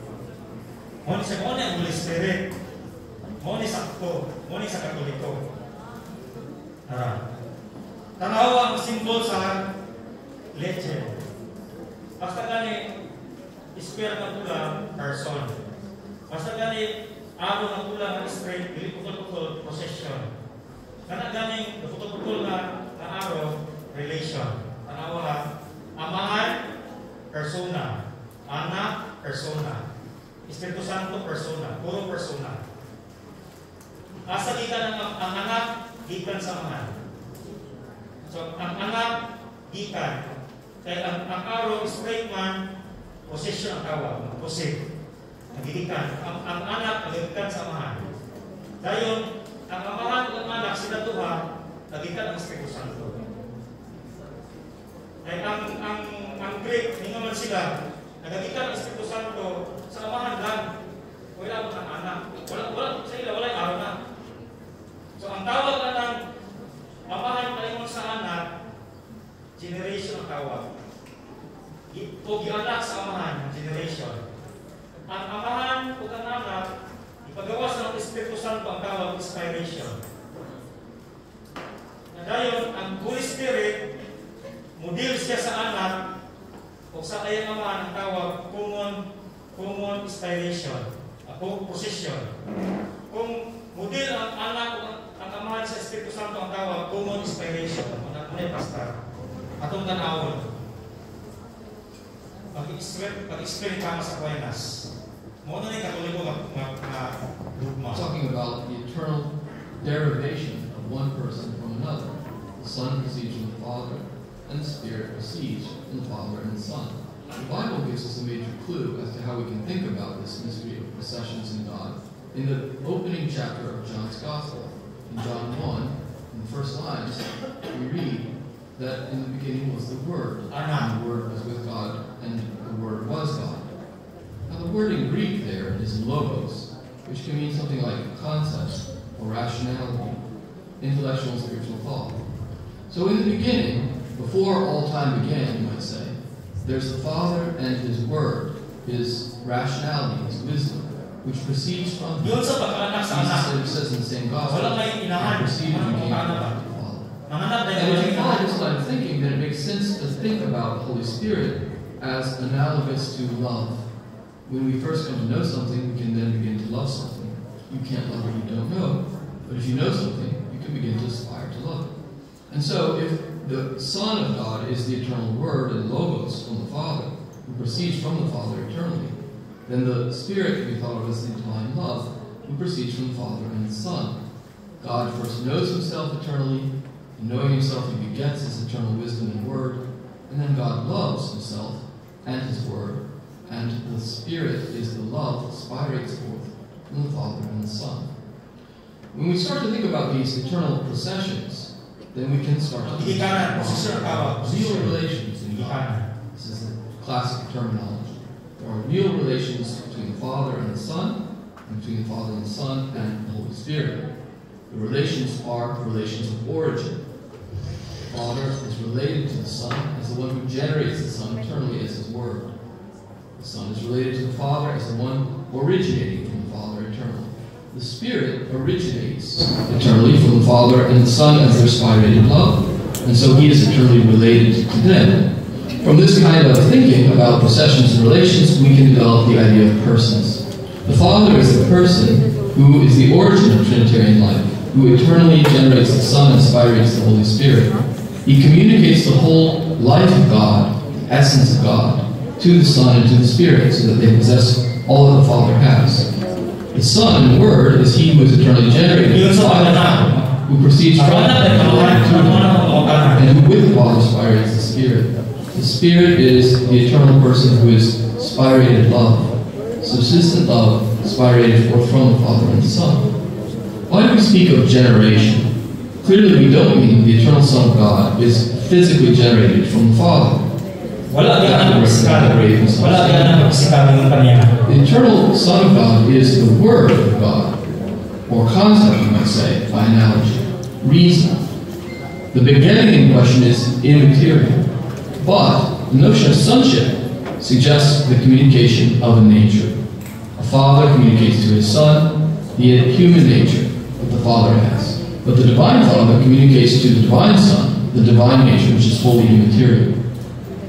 Mo ni siya, mo ni ang Holy Spirit. Mo ni sakto, mo ni sa Katoliko. Tara. Tanawa ang simbol sa leche. Basta gani square nga pula, person. Basta gani arrow nga pula nga straight, dili putol-putol, procession. Kana ganing putol-putol nga arrow, relation. Tanawa ha. Amahan, persona. Anak, persona. Espiritu Santo, persona. Puro persona. Asa gikan ang anak, gikan sa Amahan. So, ang anak, gikan. Kaya ang arrow, straight man, position ang tawag, proceed. Nagigikan. Ang anak, nagigikan sa Amahan. Dayon, ang Amahan ug ang anak, sila duha, nagikan ang Espiritu Santo. Kaya ang Greek, nga man sila, nagagikan ang Espiritu Santo sa Amahan lang. Wala mo ang anak. Wala, wala, sa ila, wala yung araw na. So, ang tawag na ng Amahan palingon sa anak, generation ang tawag. O gianak sa Amahan, generation. Ang Amahan o ang anak, ipagawas ng Espiritu Santo ang tawag, inspiration. Na dayon, ang Holy Spirit, model siya sa anak, o sa kayang Amahan ang tawag, common inspiration, o position. Kung model ang anak o ang Amahan sa Espiritu Santo ang tawag, common inspiration. Ano na pastor? Atong tanawon. Pag-explain Thomas Aquinas. Mo na ni Katoliko nga dugma. Talking about the eternal derivation of one person from another. The Son proceeds from the Father, and the Spirit proceeds from the Father and the Son. The Bible gives us a major clue as to how we can think about this mystery of processions in God in the opening chapter of John's Gospel. In John 1, in the first lines, we read that in the beginning was the Word, and the Word was with God, and the Word was God. Now, the word in Greek there is logos, which can mean something like concept or rationality, intellectual and spiritual thought. So in the beginning, before all time began, you might say, there's the Father and His Word, His rationality, His wisdom, which proceeds from Him. Yun sa pagkaanak sa anak. Jesus says in the same Gospel, Wala may inahan. I proceeded and came Ano from ba? the Father. Manganak dahil And if wala you follow inahan. this line of thinking, then it makes sense to think about the Holy Spirit as analogous to love. When we first come to know something, we can then begin to love something. You can't love what you don't know, but if you know something, you can begin to aspire to love it. And so, if the Son of God is the eternal Word and Logos from the Father, who proceeds from the Father eternally, then the Spirit can be thought of as the divine love, who proceeds from the Father and the Son. God first knows himself eternally, and knowing himself, he begets his eternal wisdom and word, and then God loves himself and his word, and the Spirit is the love that spirates forth from the Father and the Son. When we start to think about these eternal processions, then we can start to Gikanan, position ang tawag. real relations in God. Gikanan. This is the classic terminology. There are real relations between the Father and the Son, and between the Father and the Son and the Holy Spirit. The relations are relations of origin. The Father is related to the Son as the one who generates the Son eternally as His Word. The Son is related to the Father as the one originating from the Father eternally. The Spirit originates eternally from the Father and the Son as their spirated love. And so he is eternally related to them. From this kind of thinking about processions and relations, we can develop the idea of persons. The Father is the person who is the origin of Trinitarian life, who eternally generates the Son and spirates the Holy Spirit. He communicates the whole life of God, the essence of God, to the Son and to the Spirit, so that they possess all that the Father has. The Son and Word is he who is eternally generated by the Father, who proceeds from the Father to him, and who with the Father spirates the Spirit. The Spirit is the eternal person who is spirated love, subsistent love spirated forth from the Father and the Son. Why do we speak of generation? Clearly, we don't mean the eternal Son of God is physically generated from the Father. Wala gyud ang pisikal. Wala gyud ang pisikal ng kanya. The eternal Son of God is the Word of God, or concept, you might say, by analogy, reason. The begetting in question is immaterial, but the notion of sonship suggests the communication of a nature. A father communicates to his son the human nature that the Father has. But the divine Father communicates to the divine Son the divine nature, which is wholly immaterial.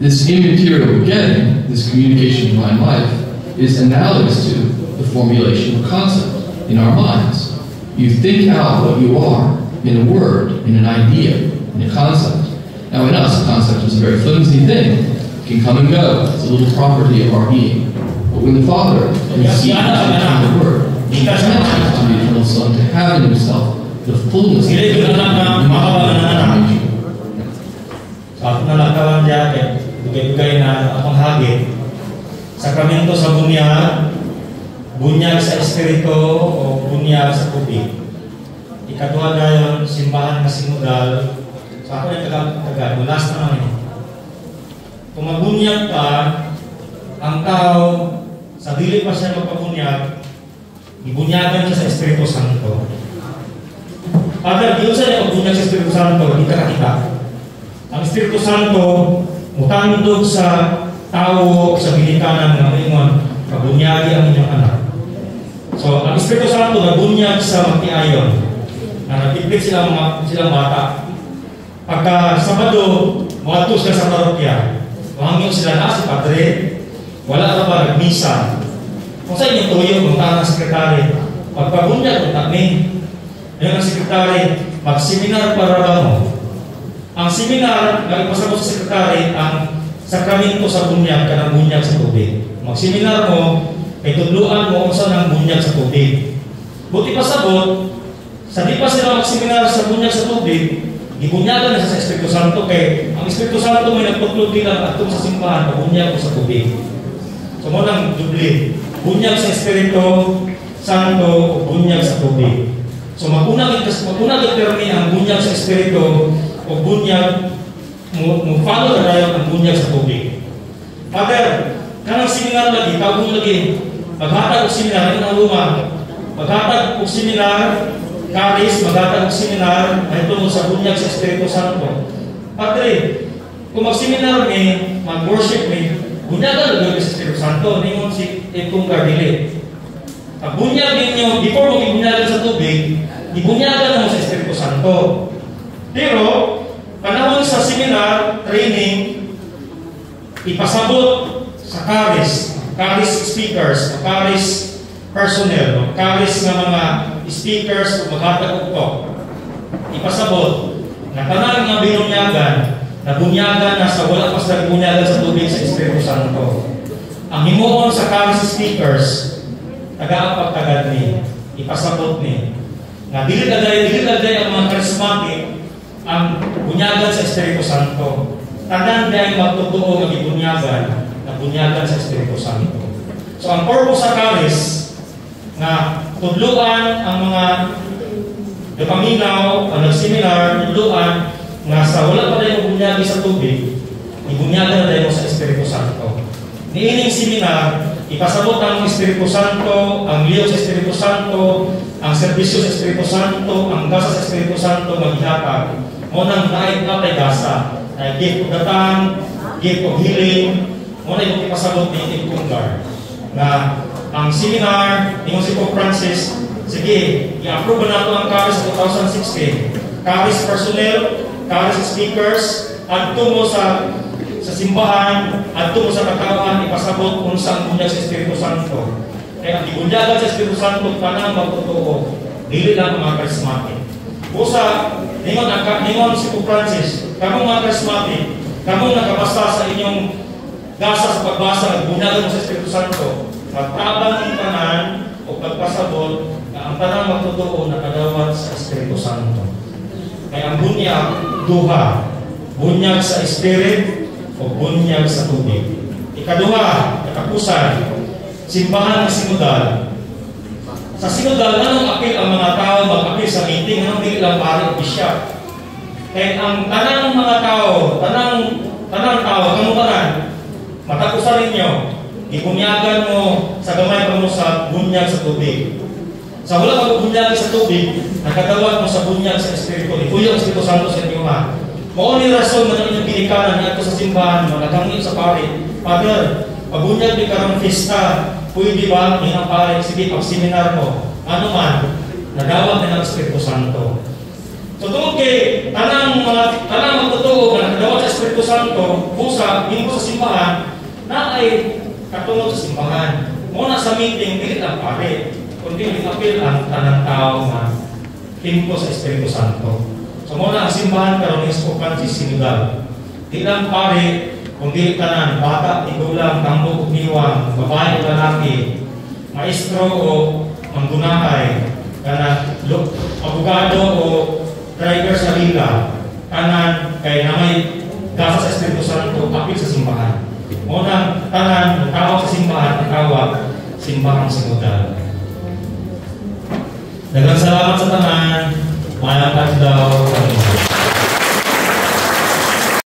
This immaterial begetting, this communication of divine life, is analogous to the formulation of a concept in our minds. You think out what you are in a word, in an idea, in a concept. Now, in us, a concept is a very flimsy thing. It can come and go. It's a little property of our being. But when the Father conceives the eternal Word, he transfers to the eternal Son to have in himself the fullness of Dili gyud anak nga mahawa na anak. nature. So ako na lang kawan diya kay dugay-dugay na akong hagit. Sakramento sa bunyag, bunyag sa espiritu o bunyag sa tubig. Ikaduha dayon, simbahan nga sinodal. So ako yung taga, last na lang eh. Kung mabunyag ka, ang tao, sa dili pa siya magpabunyag, ibunyagan siya sa Espiritu Santo. Father, di sa niya pagbunyag sa Espiritu Santo, di ka kakita. Ang Espiritu Santo, mutandog sa tao sa ginikanan nga moingon, "Pabunyagi ang inyong anak." So, ang Espiritu Santo nabunyag sa magtiayon. Na nagtipid sila mga silang bata. Pagka Sabado, moadto sila sa parokya. Mohangyo sila na si Padre, wala ka ba nagmisa? Kung sa inyong tuyo, kung ang sekretary, pagpabunyag, kung ni. Ayun ang sekretary, mag-seminar para ba mo? Ang seminar, nagpasabot sa sekretary, ang sakramento sa bunyag, kanang bunyag sa tubig. Mag-seminar mo, kay tudluan mo unsa nang bunyag sa tubig. Buti pasabot, sa di pa sila mag-seminar sa bunyag sa tubig, gibunyagan na siya sa Espiritu Santo kay ang Espiritu Santo may nagtuklod nila atong sa simbahan, pabunyag ko sa tubig. So mo nang dubli, bunyag sa Espiritu Santo o bunyag sa tubig. So maguna gid permi ang bunyag sa Espiritu o bunyag mo follow na dayon ang bunyag sa tubig. Father, kanang seminar lagi, tawag lagi, maghatag og seminar, ang luma, maghatag og seminar, Karis, maghatag og seminar, ay tungkol sa bunyag sa Espiritu Santo. Padre, kung mag-seminar mi, mag-worship mi, bunyagan lagi sa Espiritu Santo, ningon si itong dili. Ang bunyag ninyo, before mo gibunyagan sa tubig, ibunyagan mo sa Espiritu Santo. Pero, panahon sa seminar, training, ipasabot sa Charis, Charis speakers, Charis personnel, no? Charis nga mga speakers o maghatag og talk. Ipasabot na tanan nga binunyagan, nabunyagan na sa wala pa sila bunyagan sa tubig sa Espiritu Santo. Ang himuon sa Charis speakers, taga pagtagad ni, ipasabot ni, nga dili tagay ang mga charismatic ang bunyagan sa Espiritu Santo. Tanan dahil magtotoo nga gibunyagan, na bunyagan sa Espiritu Santo. So ang purpose sa Charis nga tudluan ang mga napaminaw, ang nag-seminar, tudluan nga sa wala pa tayo bunyagi sa tubig, ibunyagan na tayo sa Espiritu Santo. Niining seminar, ipasabot ang Espiritu Santo, ang liyog sa Espiritu Santo, ang serbisyo sa Espiritu Santo, ang gasa sa Espiritu Santo maghihatag. Mo nang naay natay gasa, na gift of the tongue, gift of healing, mo na imong ipasabot ni Impunggar. Na ang seminar, ningon si Pope Francis, sige, i-approve na nato ang Charis sa 2016. Charis personnel, Kari sa speakers, adto mo sa simbahan, adto mo sa katawhan, ipasabot unsa ang bunyag sa Espiritu Santo. Kaya ang gibunyagan sa Espiritu Santo, tanang magtotoo, dili lang mga charismatic. Usa, ningon si Pope Francis, kamong mga charismatic, kamong nakabasa sa inyong gasa sa pagbasa, nagbunyagan mo sa Espiritu Santo, magtabang ang tanan o pagpasabot na ang tanang magtotoo nakadawat sa Espiritu Santo. Kaya ang bunyag, duha. Bunyag sa Spirit o bunyag sa tubig. Ikaduha, katapusan, simbahan ng sinodal. Sa sinodal, anong apil ang mga tao mag-apil sa meeting? Anong dili lang pare o bishop? Kaya ang tanang mga tao, tanang tanang tao, kanong tanan, matapusan ninyo, ibunyagan mo sa gamay pa mo sa bunyag sa tubig. Sa wala pa bunyag sa tubig, nakadawat mo sa bunyag sa Espiritu. Ipuyo ang Espiritu Santo sa inyo ha. Mao ni rason nga inyong ginikanan niadto sa simbahan, mga sa pare. Father, pabunyag di karong fiesta, pwede ba inang pare, sige pag seminar mo. Ano man, nadawat na ng Espiritu Santo. So tungod kay tanang mga tanang magtotoo nga nakadawat sa Espiritu Santo, busa nimo sa simbahan, na ay katungod sa simbahan. Mo na sa meeting dili lang pare, kundi apil ang tanang tao nga timpo sa Espiritu Santo. So mo na ang simbahan karon is Pope Francis sinodal. Di lang pare, kundi tanan, bata, tigulang, tambo ug niwang, babae o lalaki, maestro o manggunahay, kana abogado o driver sa lila, tanan kay na may gasa sa Espiritu Santo, apil sa simbahan. Mo nang tanan tawag sa simbahan, tawag simbahang sinodal. Daghang salamat sa tanan. Maayong adlaw.